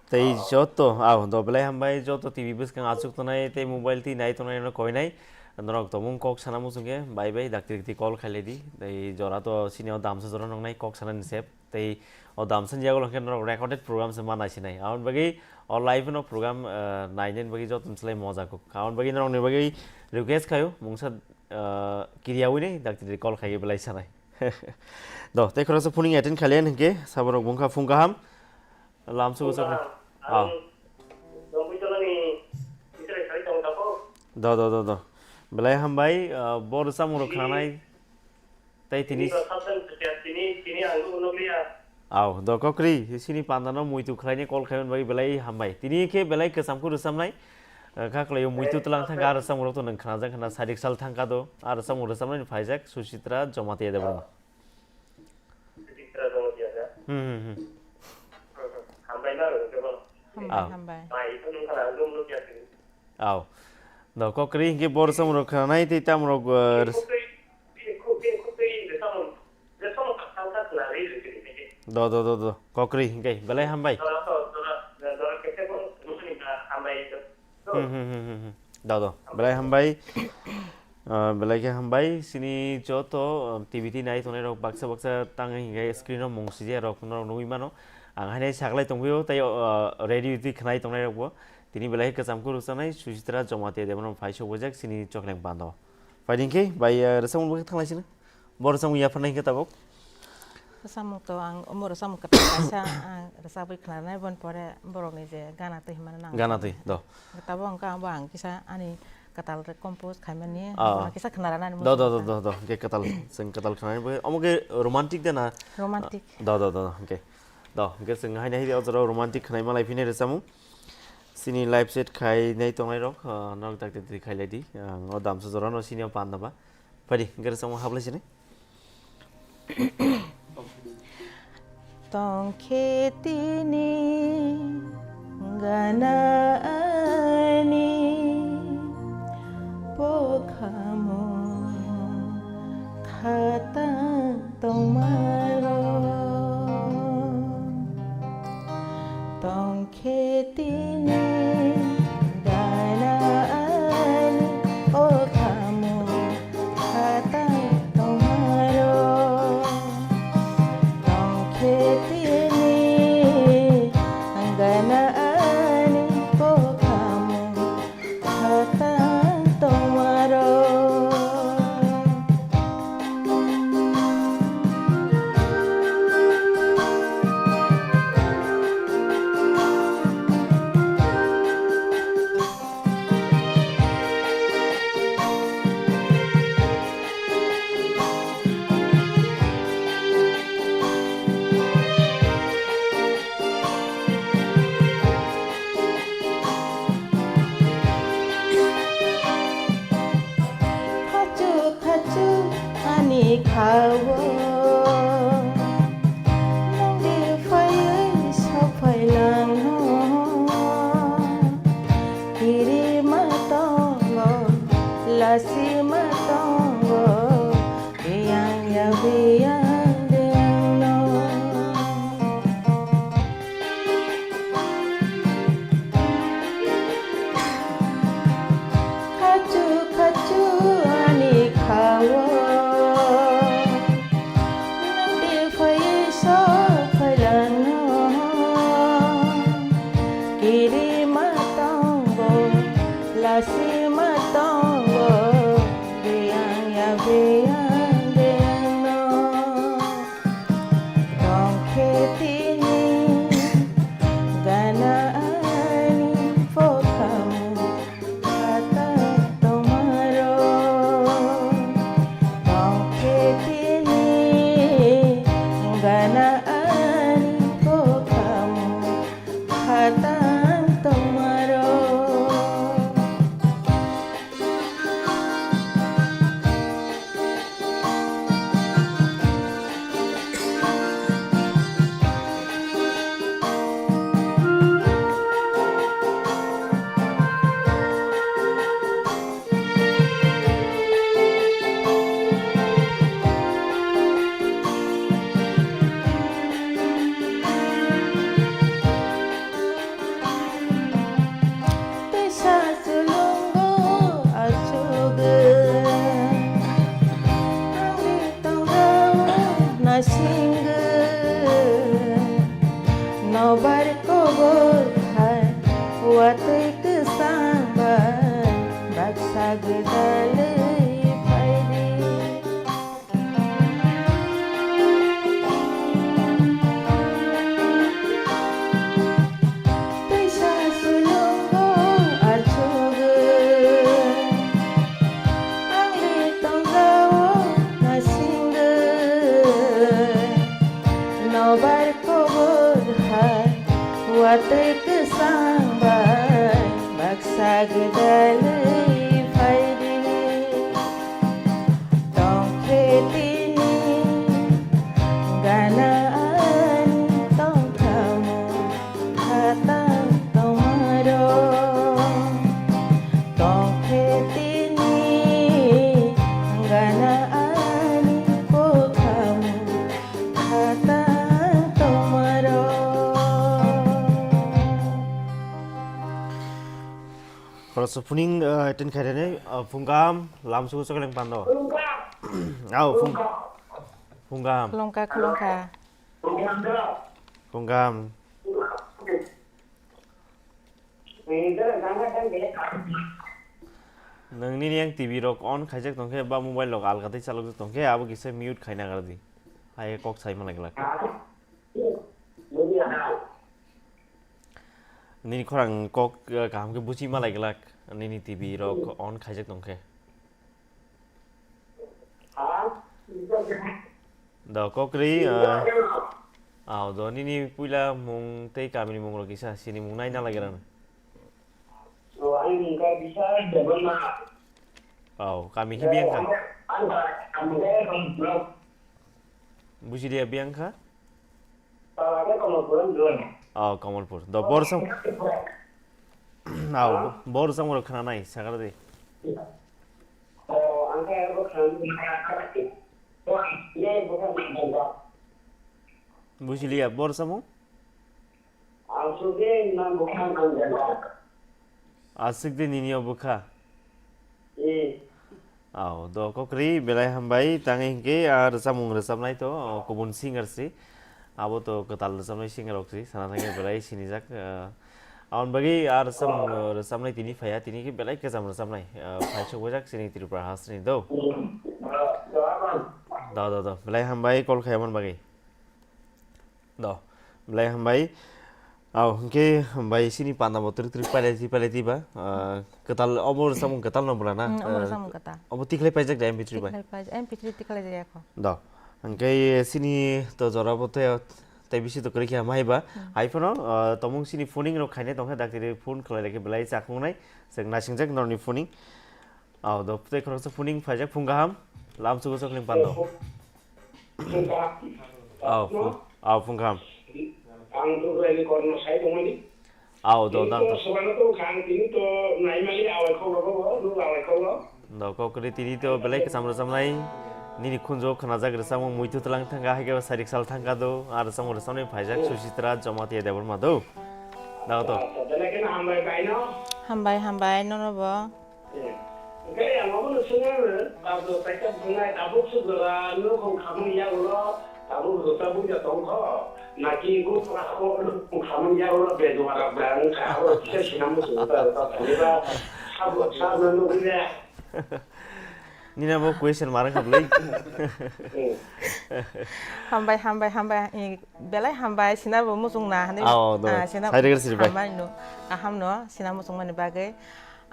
Tei joto, ah, do belai hambai, joto T V bwskang achuk tongnai tei mobile twi nai tongnai rokno koinai. Norok tongmung kok sana muchungkhe bai bai dakti dakti call khailai di. Tei jora to sini o damsa jora nongnai kok sanani sep. Tei o damsani yago hwnkhe norok recorded program se ma naisinai. Aboni bagwi o live no program, eh, nainani bagwi joto ni slai moja kuk. Aboni bagwi norokni bagwi request khaio, mungsa, eh, kiriyawi nai dakti dakti call khaiwi belai sanai. Do, tei khoroksa phoning attend khailiya hwnkhe saborok bungkha phung kaham. Lamsugo sakno. Ah. Do, do, do, do. Belai hambai, ah, bo rwchapmung rok khnanai. Tei tini Aw, do kokri, sini panda no muitu khlaini call khaimani bagwi belai hambai. Tini khe belai kwcham khe rwchapnai. Ah, kha khlaio muitu tlang thangkha, ah, rwchapmung rok to nwng khnajak khna, sadik sal thangkha do. Ah, rwchapmung rwchapnai phaijak Suchitra Jamatia Debbarma. Sudipta Jamatia da? Hmm, hmm, hmm. Hambai na rwngkhe bono. Hambai, Ah. hambai. Bai, ito nung kana nung nung ya sini. Aw. Do kokri hwnkhe bo rwchapmung rok khnanai tei tamo rok, uh, Bini khuk twi, bini khuk, bini khuk twi je samung, je samung kha thang kha khna ri ri ri ri. Do, do, do, do. Kokri hwnkhe belai hambai. Dora to, dora, dora kete bo nung ni ka hambai do. Hmm, hmm, hmm, hmm, hmm. Da, da. Belai hambai. Ah, belai khe hambai. Sini joto, ah, T V twi nai tongnai rok baksa baksa tang hingkhe screen o mung sijak rok norok nugwi mano. Ang haino saklai tongphio tei, ah, radio twi khnai tongnai rokbo. Tini belai khe kwcham khe rwchapnai Suchitra Jamatia Debbarma phai sok bujak sini chokleng pando. Phaidi hwnkhe bai, ah, rwchapmung bo khe thanglai sino. Bo rwchapmung yapharnai hwnkhe tabuk? Rwchapmung to ang omo rwchapmung kwtal kaisa ang rwchapwi khnanai, boni pore borokni je gana twi hwnmano nang Gana twi, do. Tabuk hwnkhe ang bo ang kisa ani kwtal rok compose khaimani, Ah. bono kisa khna rwnani Do, do, do, muchungkha. do, do. Hwnkhe kwtal, chwng kwtal khnanai bo. Omo khe romantic de na? Romantic. Do, do, do, do. Hwnkhe. Do, hwnkhe chwng haino hai o jora romantic khnai malai phini rwchapmung. Sini live set khainai tongnai rok, ah, nok dakti dakti khailai di. Ang o damsa jora no sini o panda ba. Phaidi, hwnkhe rwchapmung hablai sini. Tongkhe tini gana ani pokhamo khata tongmaro. Tong Khe tini gana ani o kamo khata tongmaro. Tong khe tini gana ani o kamo khata tongmaro. Awo, nungni phaiwi sok phailang no, kirima tongo, lasima tongo, biyang ya biyang dengno. Khachu khachu ani khao, nungni phai sok phailang no, kirima tongo, lasima tongo, biyang ya biyang dengno. Tongkhe tini gana ani pokhamu khata tomaro. Tongkhe tini gana ani pokhamu khata tomaro. Teisa sulungo achugwi, ani tongo naisingwi, nobar kobor hai watwi kwchang bai baksa gwdalwi phaidi. Teisa sulungo achugwi, ani tongo naisingwi, nobar kobor hai watwi kwchang bai baksa gwdalwi phaidi. Tongkhe tini gana ani tongthamo khata tomaro. Tongkhe tini gana ani kothamo khata tomaro. Khoroksa phuning, eh, attend khairani, eh, phung kaham, lamsugo chokleng pando. Au, phung, phung kaham. Khulumkha, khulumkha. Phung kaham. Nwng nini yang T V rok on khaijak tongkhe ba mobile rok alga tei chalokjak tongkhe abo kisa mute khaina gardi. Hai kok sai malai glak. Nini khorang kok, eh, kaham khe buchi malai glak, nini T V rok on khaijak tongkhe. Do kok ri, eh, au do nini puila mung tei kamini mung rok kisa sini mung nai na lagi rana. Au, kami hi biyang kha? Busi dia biyang kha? Oh, Kamalpur. Do bor sam-, au, bor samung rok khana nai, sakar di. Busi liya, bor samung? Aswk de nini o bwkha? Au, do kokri belai hambai, tangwi hinkhe, ah, rwchapmung rwchapnai to, oh, kubun singer si. Abo to kwtal rwchapnai singer rok si, sana thangkhe belai sinijak, ah, aboni bagwi, ah, rwchapmung, ah, rwchapnai tini phaiya, tini khe belai kwcham rwchapnai, ah, phaisok bujak chini Tripura hasteni do. Do, do, do, belai hambai call khaimani bagwi. Do, belai hambai. Au, hwnkhe bai sini panda bo twrwk twrwk pailai twi pailai twi ba, ah, kwtal obo rwchapmung kwtal no bwla na? Hmm, obo rwchapmung kwtal. Obo tikhlai paijak da M P three bai? Tikhlai paijak, M P three tikhlai jaya kho. Do, hwnkhe sini to jora bo tei, tei bisi to kwrwi khe hamai ba. Hmm. Hai phano, ah, tomung sini phoning rok khainai tongkha, daktiri phone khlai rikhe belai chakhungnai, chwng naisingjak norni phoning. Au, do tei khoroksa phoning phaijak phung kaham, lamsugo chokling pando. Aw, phung, aw, phung kaham. Ang Dubraini kormo sai tongmani. Aw, do, tini dang to to. Sobano tong kha, ang tini to naimani awai khok rogo, nuk awai khok rogo. Do, kokri tini to belai kwcham rwchapnai. Nini khunjo khnajak rwchapmung muitu tlang thangkha, hai khe sarik sal thangkha do. Ar rwchapmung rwchapnai phaijak Susitra Jamatia Debbarma do. Dang to. Acha, belai kheno hambai bai no. Hambai, hambai, nono bo. Hwnkhe ang omono swngwi, tabuk kaisa bwswngnai tabuk swk jora nukhung khamani yagulo tabuk rwchap buida tongkho, naki gupra o nukhung khamani yagulo beduara bwrang wngkha, abo kisa sinamo swngwi ta rwchap thangwiba sabo sabno nugwi ya. Nini abo question marang khablai. Hmm. Hambai, hambai, hambai, i, belai hambai, sinabo muchung na hwnwi, Ao, do. Ah, sina Sai rwgwlsiri bai. Hambai no, aham no, sina muchung mani bagwi.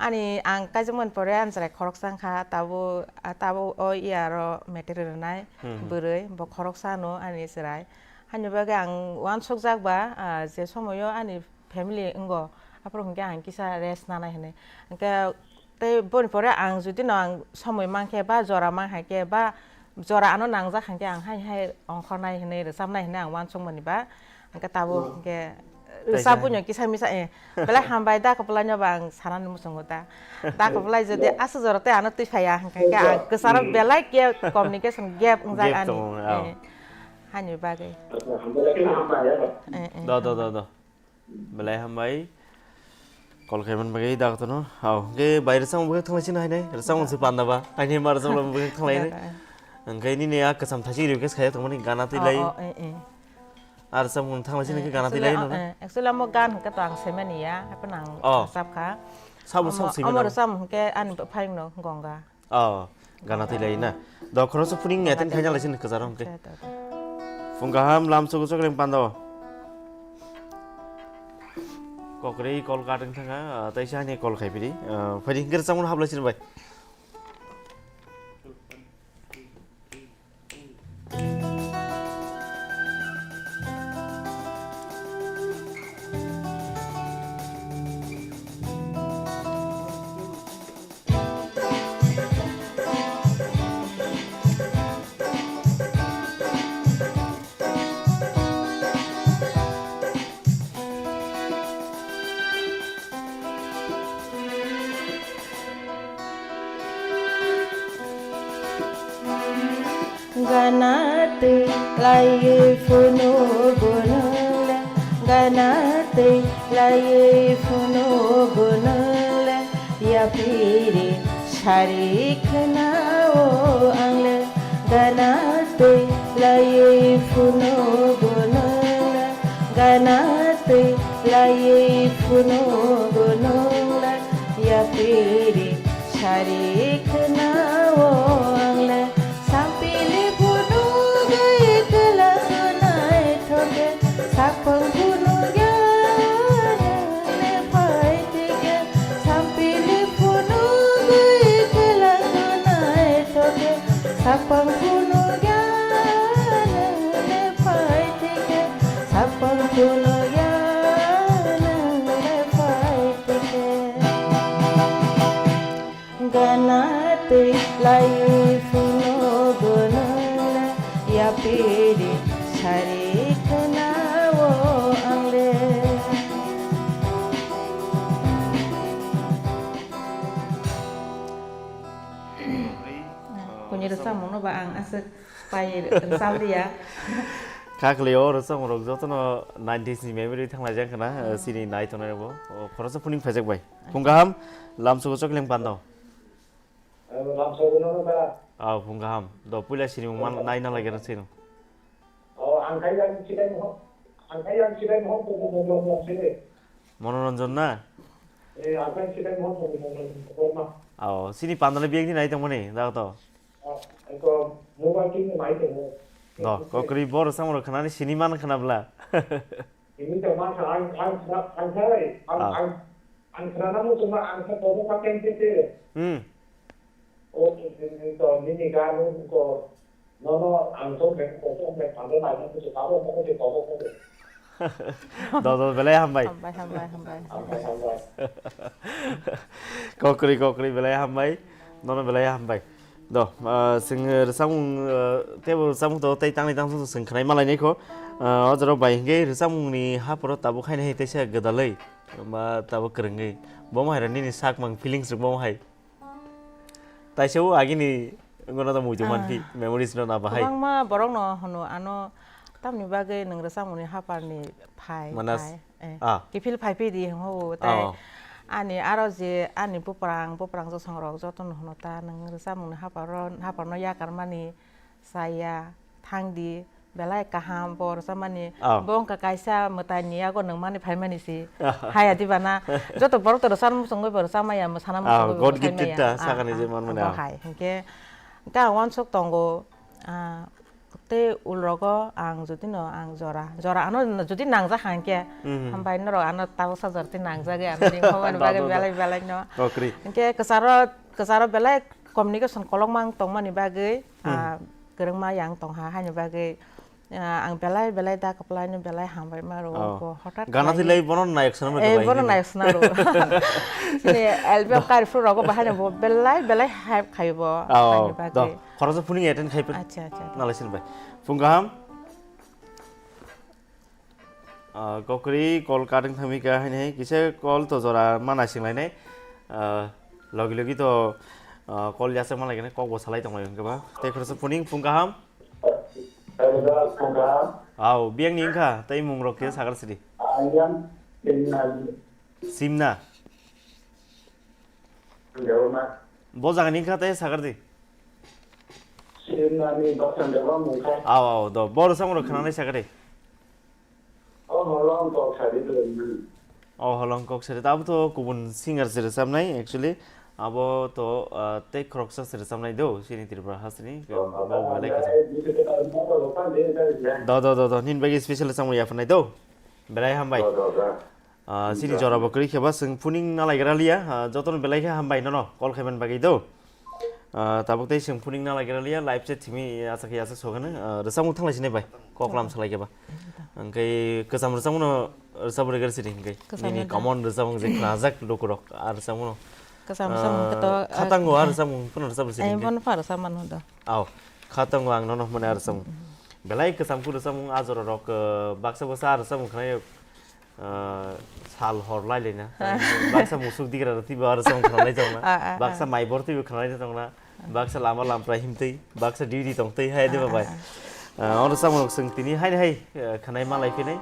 Ani ang kaijakmani pore ani chwrai khoroksa wngkha, tabuk, ah, tabuk o iyaro matric rwnai Hmm, hmm. Bwrwi, bo khoroksa no ani chwrai. Hani bagwi ang uansukjak ba, ah, je somoio ani family wngo, aphuru hwnkhe ang kisa rest nanai hwnwi. Hwnkhe tei boni pore ang jodi no ang somoi mankhe ba jora mankha khe ba jora ano nangjak hwnkhe ang hai hai ongkhornai hwnwi rwchapnai hwnwi ang uansukmani ba. Hwnkhe tabuk hwnkhe Taisa rwchapwi no kisa misa, eh, belai hambai da kwplaino ba ang sanani muchungo da. Da kwplai jodi aswk jora tei ano twi phaiya hwnkhe ang kwcharo belai khe communication gap wngjak ani. Tongo, ah. Eh, hani bagwi. Acha, hambai khe hambai ya. Eh, eh, Do, do, do, hambai. Do. Belai hambai. Call khaimani bagwi da kotono. Hao, hwnkhe bai rwchapmung bwkhak thanglaisino hainai. Rwchapmung se panda ba. Hainai ma rwchapmung bwkhak thanglainai. Da, da. Hwnkhe nini a kwcham thaising request khaiya tongmani gana twi lai. Oh, oh, eh, eh. Ar rwchapmung thanglaisino khe gana twi lai no. Eh, actually, actually, amo gan hwnkhe to ang semani ya. Haphano ang rwchapkha. Sabo sabo semani. Amo rwchapmung hwnkhe ani bwphang no Gonga. Oh, gana twi lai na. Do khoroksa phuning attend khaina lai sini kwcharo hwnkhe. Phung kaham lam sugu chokring pando. Kokri call cutting thanga, ah, taisa hani call khai piri. Ah, phai di hwnkhe rwchapmung hap lai sini bai. Gana twi laiwi phunuk bo nwngle, gana twi laiwi phunuk bo nwngle, yapiri sari khna o angle. Gana twi laiwi phunuk bo nwngle, gana twi laiwi phunuk bo nwngle, yapiri sari khna o angle. Sampili phunugwi kwlwng naithoke, saphang phunugya nwngle phaitike. Sampili phunugwi kwlwng naithoke, saphang phunugya nwngle phaitike. Saphang phunugya nwngle phaitike. Gana twi laiwi phunuk bo nwngle, yapiri sari khna o angle. Kuni rwchapmungno ba ang aswk pai rwchap liya. Kha kwlwi o rwchapmung rok jotono nineties ni memory thanglaijak khna, chini nai tongnai rokbo. O khoroksa phuning phaijak bai. Phung kaham, lamsugo chokling pando. Lamsugo no ba. Ah, phung kaham. Do puila sini man nai na lagi rwchino. Oh, ang khai ang chidai mo. Ang khai ang chidai mo, to mo mo mo chide. Monoranjan na? Eh, ang khai chidai mo, to mo mo mo ma. Oh, sini pandale biang di nai tongmani, da to. Ah, ang ko mobile king nai tongmo. Do, kokri bor samro khanani sini man khana bla. Ini to ma ang ang ang ang khai ang ang ang khana mo to ma ang sa to ma kente te. Hmm. O to nini ganu ko. No, no, ang tong khe, tong khe, tong khe, tong khe, tong khe, tong khe, tong khe. Do, do, belai hambai. Hambai, hambai, hambai. Hambai, hambai. Kokri, kokri, belai hambai. Nono belai hambai. Do, ah, chwng rwchapmung, ah, teibo rwchapmung to tei tangni tang chwng khwnai malainai kho. Ah, o jora bai hwnkhe rwchapmungni haporo tabuk haino hai teisa gwdalwi ba tabuk kwrwngwi. Bomo hai rw nini sak mang feelings rok bomo hai. Taisa o agini wngno da muitu Ah. manphi, memories no na bahai. Kwbangma borok no hwno ano tamni bagwi nwng rwchapmungni haparni phai, Manas. phai, eh, Ah. kiphil phai phi di hwngo tai. Oh. Ani aro je ani buprang, buprang josong rok joto no hwno ta nwng rwchapmungni haparo, haparno yakar mani chaya thang di. Belai kaham bo rwchapmani. Oh. Bo wngkha kaisa mwtaini yago nungmani phaimani si. Haya diba na? Joto borok to rwchapna muchungwi bo rwchapmaya, mwsana Oh, muchungwi bo God gifted mwsaimaya. ta, Ah, sakani je ah, manmani, bo ah. hai. Hinkhe, hinkhe ang uansuk tongo, ah, tei ulrogo ang jodi no ang jora, jora ano jodi nangjak kha hinkhe, Mhm. hambai norok ano tabuksa jora tei nangjagwi ano ringkha mani Da, bagwi da, da. belai belai no. Kokri. Hinkhe kwcharo, kwcharo belai communication kolokma wng tongmani bagwi, Hmm. ah, kwrwngma yang tongha haini bagwi, ah, ang belai belai da kwplaino belai hambai ma rwo Oh. bo hothat Gana khlaiwi. Thilai bono nayok swnam rwkha Eh, bai bono hwnwi. Nayok swnam rwo. Chini L B F kari phuru rogo bahai no bo belai belai hype khai bo Oh, haini do. Bagwi. Khoroksa phuning attend khai phi. Acha, acha, acha. Nalai sin bai. Phung kaham. Ah, kokri call cutting thangmi ka haini hai kisa call to jora mana singlainai. Ah, logi logi to, ah, call yasa malaikene kok bo salai tongmai hwnkhe ba. Tei khoroksa phuning phung kaham. Hello, phung kaham. Au, biyang ni wngkha, tei mung rok khe sakar sidi. Ayam, Simna. Simna. Debbarma. Bo jaga ni wngkha tei sakar di. Simna ni Basan Debbarma wngkha. Au, au, do, bo rwchapmung rok khwnanai sakar di. O holong kok sari dwlwng. O holong kok sari, abo to kubun singer se rwchapnai, actually. Abo to, ah, tei khoroksa se rwchapnai do, chini Tripura hasteni, bo belai kwcham. Do, do, do, do, nini bagwi special rwchapmung yapharnai do. Belai hambai. Do, do, do. Ah, chini jora bo kwrwi khe ba chwng phuning nalaigra liya, ah, jotono belai khe hambai nono call khaimani bagwi do. Ah, tabuk tei chwng phuning nalaigra liya, live chat thimi achak ya achak sogano, ah, rwchapmung thanglai sinai bai, kok lam salai khe ba. Hwnkhe kwcham rwchapmungno rwchap rwgari sidi hwnkhe. Kwcham nini rwchap. Common rwchapmung je khnajak lukurok, ah, rwchapmungno. Kwcham rwchapmung khe to, ah, khatango, ah, rwchapmung phano rwchap rwsidi eh, hwnkhe. Bono pha rwchap mano do. Au, khatango ang nono hwnmani ah rwchapmung. Belai kwcham khe rwchapmung, ah, jorarok, ah, baksa baksa ah rwchapmung khnai. Ah, sal hor lai lena. Baksa musuk digra rw twibo aro chong khna lai tongna. Ah, ah, baksa ah. Mai bor twibo khna lai tongna. Baksa lama lampra himtwi, baksa duty tongtwi hai de Ah, babai. Ah, ah. Ah, ono samung sung tini hai hai, ah, khnai ma lai phinai.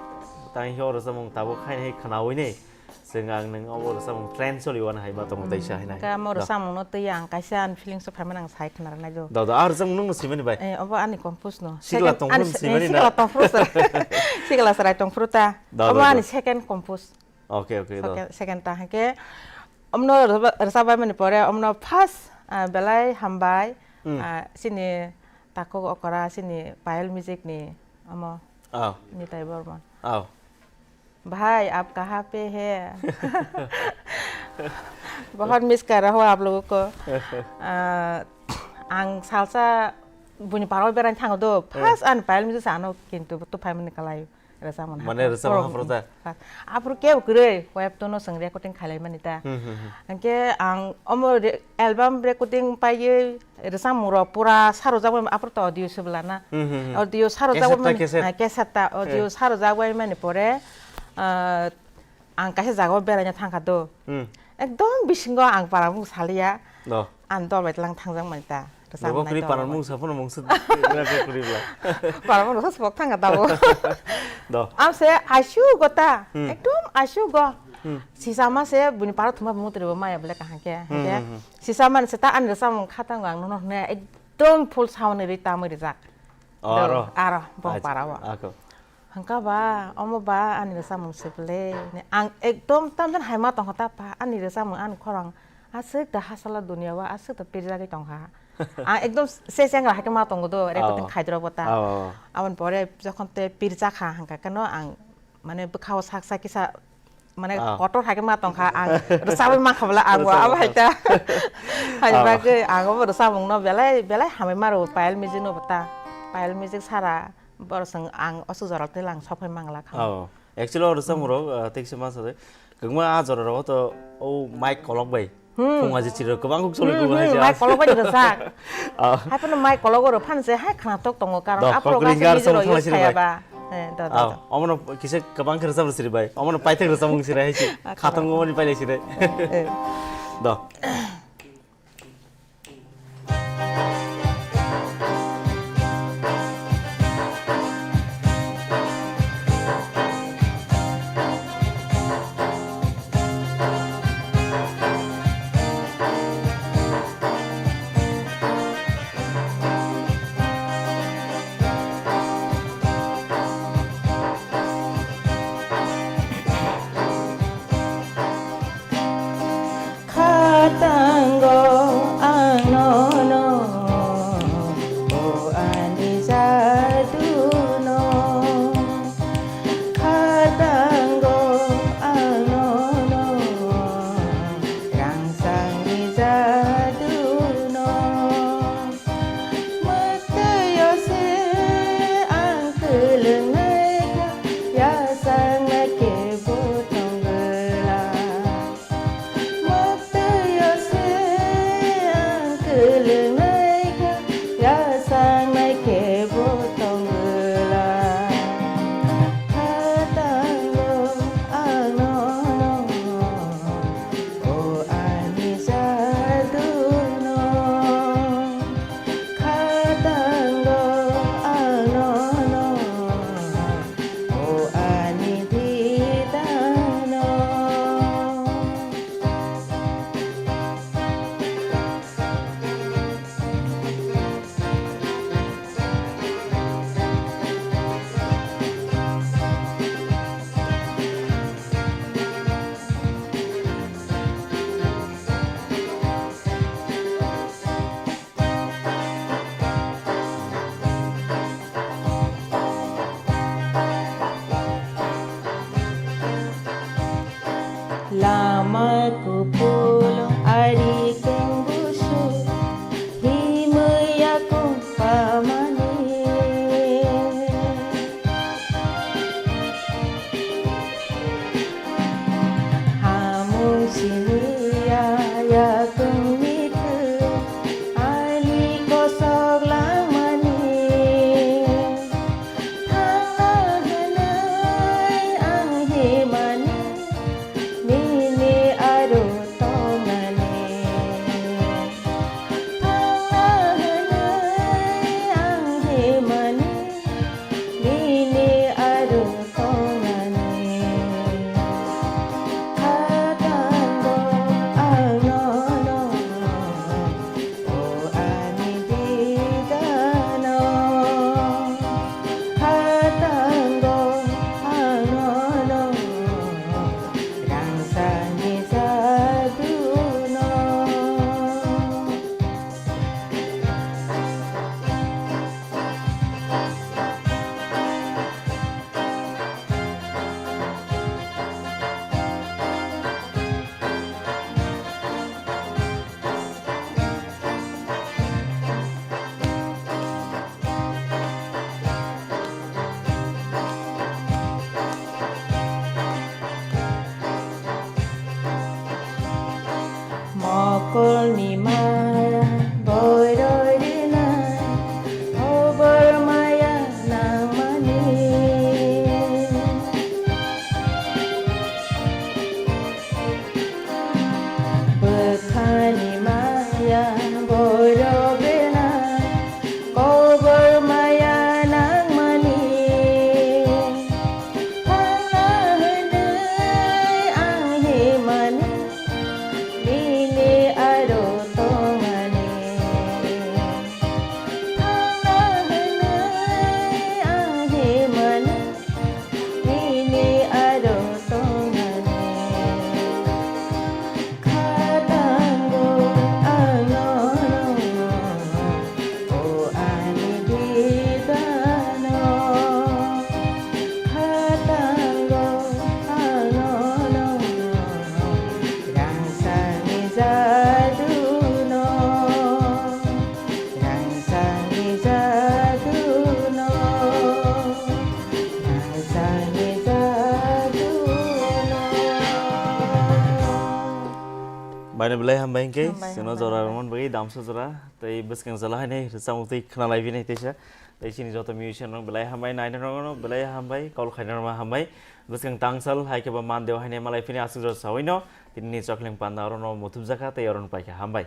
Tang hi oro samung tabuk hai hai khnawi nei. Sung ang nung oro samung train choli wan hai ma tong tai sa hai nai. Ka mo Da. Samung no twi ang kaisa an feeling so phaimani ang sai khna rwnai do. Da, da, ar samung nung no simani bai. Eh, obo ani compose no. Sikla Second, tong ani phuru se-, eh, simani sikla na. Tong phuru sir. Sikla serai tong phuru ta. Da, Omo da, ani da. Second compose. Okay, okay, da. Second, second ta hake. Omno rwchap-, rwchapbai mani pore, omno first, ah, belai hambai, Hmm. ah, sini takhuk okora, sini Payal Music ni omo Ah. Nitai Bormon. Ah. भाई, आप कहाँ पे है? बहुत मिस कर रहा हूँ आप लोगों को। Ah, ang salsa buni parao berai thango do. Eh. First an Payal Music ano kintu to phaimani kalai. Rwchapmung Mane haphro. Rwchapmung Borok haphro ta? Aphuru kebo kwrwi, web tono chwng recording khlaimani ta. Hmm, hmm, hmm. Hwnkhe ang omo re-, album recording paiwi rwchapmung rok pura sarojak bai aphuru to audio se bwlana. Hmm, hmm, hmm. Audio sarojak Cassette ta, bai mani, cassette. Ah, cassette ta, audio Eh. Sarojak bai mani pore, ah, ang kaisa jagao beraina thangkha do. Hmm. Ekdom bisingo ang para bung saliya. Do. Ang dol bai tlang thangjak mani ta. Rwchapmung Logo nai kwrwi tong paran abo. Mung saphano mungsa kwrwi bla. Paran mung rwchap sibok thangkha tabo. Do. Am se aisuk go ta. Hmm. Ekdom aisuk go. Hmm. Sisa ma se buni para thuma bumung twi bo maya bole kaham khe. Hmm, Hwnkhe hmm, hmm. Sisa man se ta ani rwchapmung khatango ang nono hwnwi ekdom full sound ri tamwi rijak. Oh, Do, aro? Aro, bo Acha, para o. Ako. Hwnkha ba, omo ba ani rwchapmung se bwle. Ang ekdom tamjani hai ma tongkha ta pha, ani rwchapmung ani khorang aswk da hasala dunia o aswk da pirjagwi tongkha. Ang ekdom se chengra hai khe ma tongo do, recording Oh. Khaidrop bo ta. Oh. Aboni pore jokhon te pirjakha hwnkha khe no ang mane bwkha o sak sak kisa mane Ah. Kotor hai khe ma tongkha ang rwchabwi mankha bwle ang bo Rwchapwi abo hai mankha. Ta. Hai Ah. Bagwi ang obo rwchapmung no belai belai hamwi ma rwo Payal Music no bo ta. Payal Music sara. Borok chwng ang aswk jora twi lang sok phai mangla kha. Oh, actually, o rwchapmung rok, uh, tekse ma sa de. Kwbangma a jora rogo to o mic kolok bai. Hmm. Phung aji chirok kwbang kuk choli Hmm, kuk hmm, hai mai kolok bai rwjak. Ah. Hai phano mai kolok oro phan se hai khna tok tongo karon Do, aphuru kokri gaisa gar mijiro samung use thangla sini bai. Khayaba. Eh, do, do, Ah, do. Omono kisa kwbang khe rwchap rw siri bai. Omono paithak rwchapmung siri hai si. Ah, Khatong khna. Omono pailai siri. Eh. Do. Khatango ang nono, o ani jaduno. Khatango ang nono, rangsangni jaduno. Mwktwio se ang kwlwng naikha, yachaknai kebo tong glak. Mwktwio se ang kwlwng naikha, yachaknai kebo tong glak. Khatango ang nono, o ani jaduno. Khatango ang nono, o ani didano. Lama kupulung ari keng busu, himwi yakung pamani. Hamung siniya yakung mithu ani kosok langmani. Thangna hwnwi ang himani, nini aro tongmani. Thangna hwnwi ang himani, nini aro tongmani. Khatango ang nono, o ani didano. Khatango ang nono, rangsani jaduno. Mokolni maya boiroi rinai, obor maya nangmani. Bwkhani maya boirok rena kobor maya nangmani. Thangna hwnwi ang himani, nini aro Belai hambai hingke, Hambai, sino hambai, jora hambai. Romon bagi damso jora, tei bwskang jala hainai rwchapmung tei khna lai bini teisa. Tei chini joto musician rok belai hambai, naina rok belai hambai, kol khaina rok hambai. Bwskang tangsal hai khe ba man deo hainai malai phini aswk jora sawino, tini ni chokling panda orono muthubjaka tei orono paikha hambai.